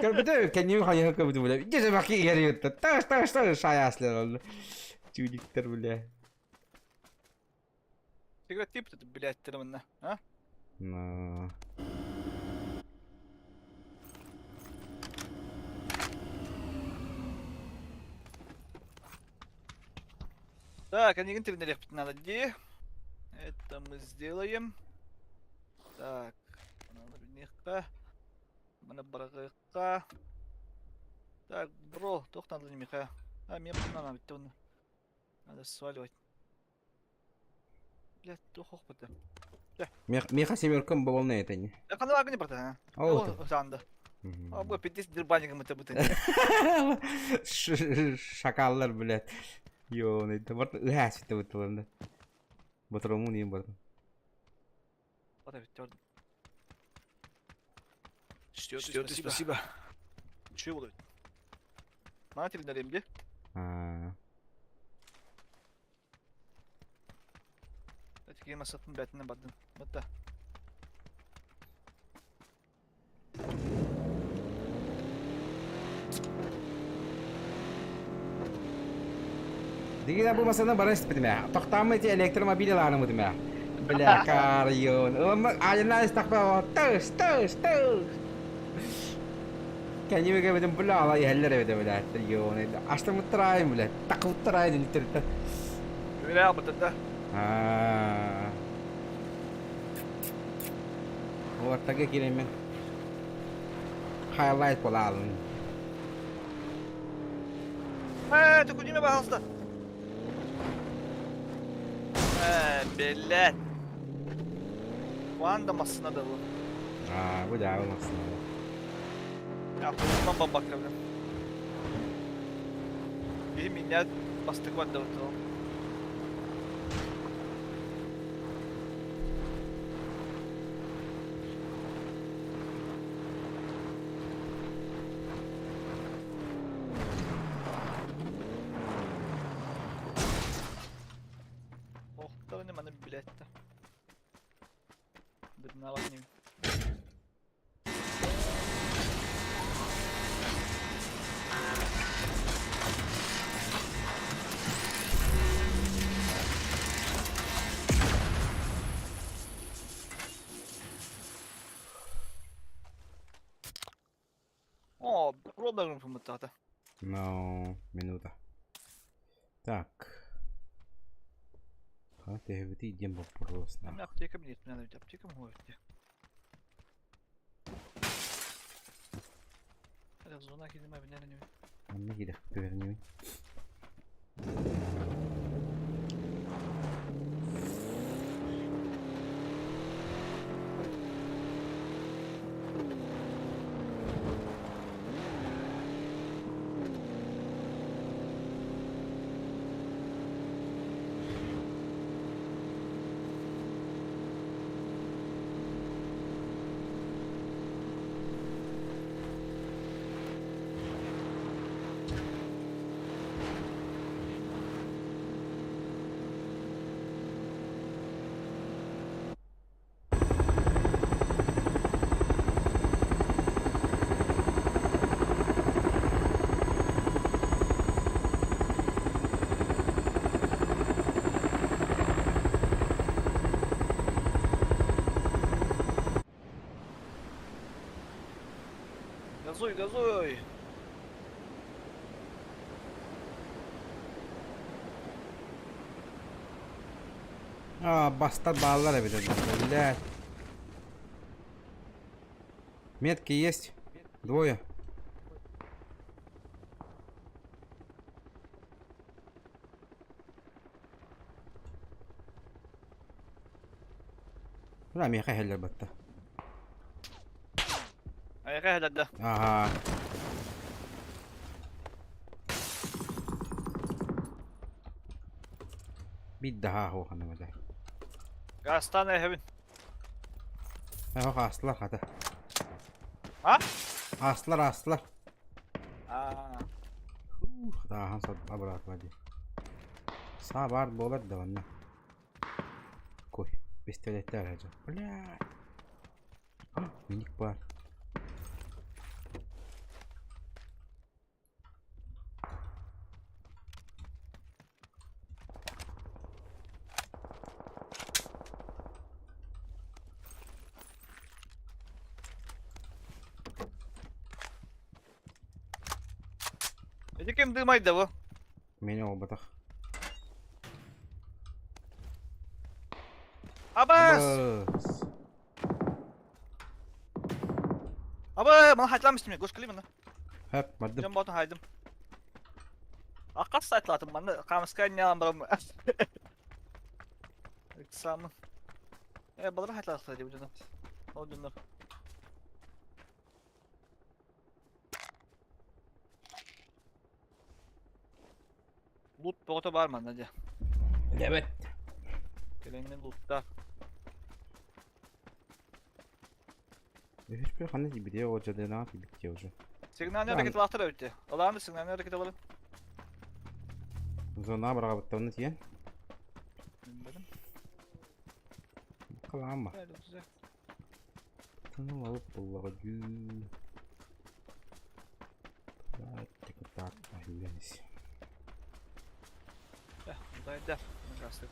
Кэрбитэ кэнниби хайыха көбүтү, блядь. Дьэ баки иһэр Таш, таш, таш, шаяслар олду. Чудиктер, бля. Sigaret deyip dedi блядь dedim Ha? Но. Так, они интернет надо где? Это мы сделаем. Так, Мана барагыка. Так, бро, тох надо не меха. А, мне надо бит оны. Надо сваливать. Блядь, тох ох бит. Меха семеркам болна это не. Я кана багы не барда, а? О, Санды. А бу пиздец дирбаник мы табыты. Шакаллар, блядь. Ёны, это вот ыхас это вот ладно. Батрому не бар. Вот бит орды. Что ты, спасибо. Чего будет? Мана телефон где? А. Эти масатын бәтіне бардым. Вот да. Дигина бу масана баран испитиме. Тохтаамы ти электромобиль мытыме. Бля, карьон. Айна истакпа тыш, тыш, тыш. Кәнеме кәбедем бля ала иһэллэр эбитэ бля. Йон. Аштамыттарайым бля. Такылттарайын интернет. Бля, вот да. А. Олартага киремен. Хайлайт болалын. Э, ты куда меня пожалуйста? Биллэн. Уан да массына да бу. Аа, бу дьаабы массына. Автобустан бабакка билэн. Киһи минньэт бастакы барда бутуом. Охтар маны билетте. Бирнават ним. О, пробуем помытата. No, минута. Так. А ты диэн боппуруос. Мен аптека билет, мен ведь аптека могу идти. Это зона кидема бинер Манна киирэхпит Газуй, газуй! А, бастар бааллар эбит Блядь. Метки есть? Двое. Бля, миэхэ иһэллэр батта. Айга да. Ага. Биир даһаа хуохана бадай. Гастан эһэбин. Эһох аастылар хата. А? Аастылар, аастылар. Аа. Хатааһан сот абыраатыла дии. Саа баар буолар да манна. Кой, пистолеттэр сылдьар. Блядь. Миник баар. Ити ким дымайда бу? Мени буолбатах. Абас! Абас! Аба, маны хайтламыс тимек, гош маны. Хөп, бардым. Дьон ботун хайдым. Аккас сайтлатым маны камыска нялам барам. Самын. Э, балар хайтлатты деп дьоно. Ол дьоннор. Лут бөҕөтө баар манна дьэ. Эбэт. Кэлэҥҥин луттаа. Үһүс бир ханна тиийбитэ ол дьадынаҕа тиийбиттии уже. Сигнальный Ладно. ракеталаахтар эбит. Ылааны сигнальный ракеталары. Зонаҕа быраҕабыттарына тиийэн. Билбэтим. Халаама. Тыҥыл алып буллаҕа дүү. Так, үгэнис. Дайдар. Здравствуй.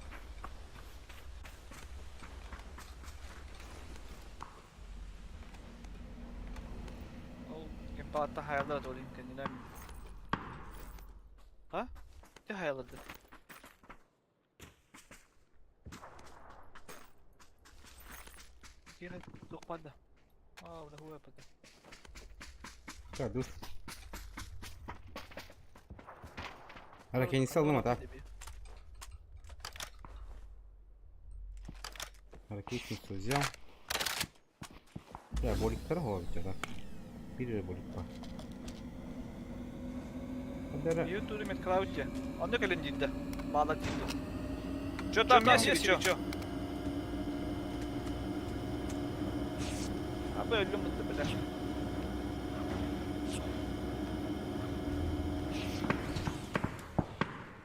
Ол кемпаатта хайалар туолин кэннилэр. Ха? Ти хайаларды? Киһи туох баада? Аа, уна хуя пата. Так, дур. Ара кенisi aldım ата. Лестницу взял. Я боликтар оҕо Биир эрэ болик баар. Хадара. Ее туре меткалаут те. Онно кэлин диирдэ. Баалар диирдэ. Чё там мясо чё? Чё? Абы өллүм бытты бля.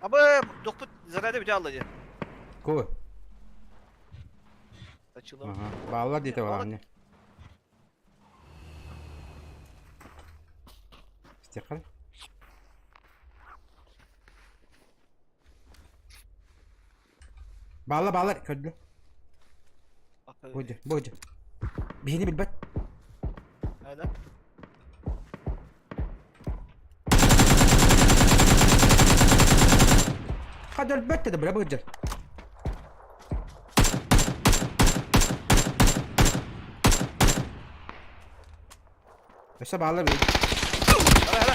Абы дохпут заряды бүтэ алла дии. Кого? Тачылым. Ага. Бааллар диэтэ балаҕанньа. Истиэххэ. Баалла бааллар көрдө. Бодьа, бодьа. Биһини билбэт. Хайда? Хад өлбөт да бля быдьар. Өссө бааллар били. Ара, ара.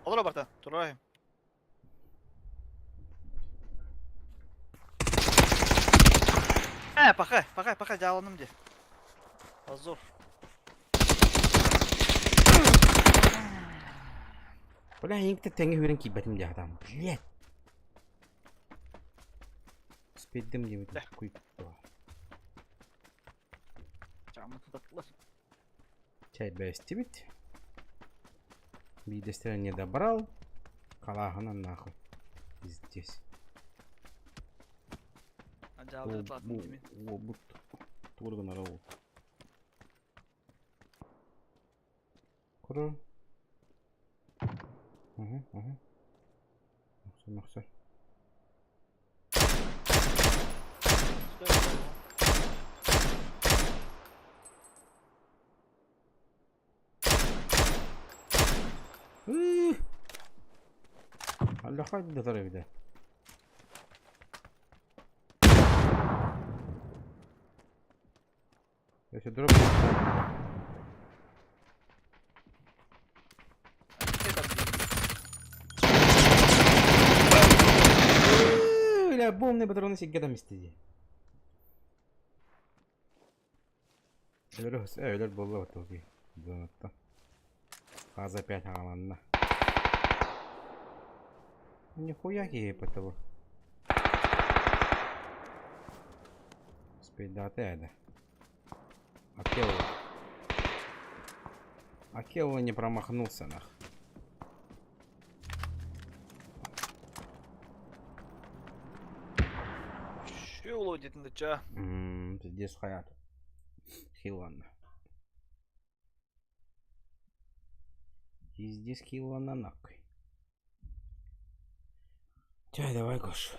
Олоро барта, турай. Э, пахай, пахай, пахай, дьааланым дии. Позор. Бля, эйиҥ тэҥҥэ үүрэн киирбэтим диэхтаам. Блядь. Спиддим диэбит куй. Чай бэстибит. Биирдэстэрэ не добрал. Халааһынан нахуй. Здесь. Уобут. Тугу гынара ол. Куру. Угу, угу. Мөхсөр, мөхсөр. Аллаха да эбитэ. Өссө дроп. Бля, бомбные патроны сигге там истиди. Өлөр өлөр буолла отуги. Донатта. Фаза 5 аҕаланна. Нихуя киһи того. Спидаты это. Акелла. Акелла не промахнулся нах. Şu диэтин ча. Пиздец хаят. Хиланна. Пиздец хиланна нахуй. Чай, давай, Гош.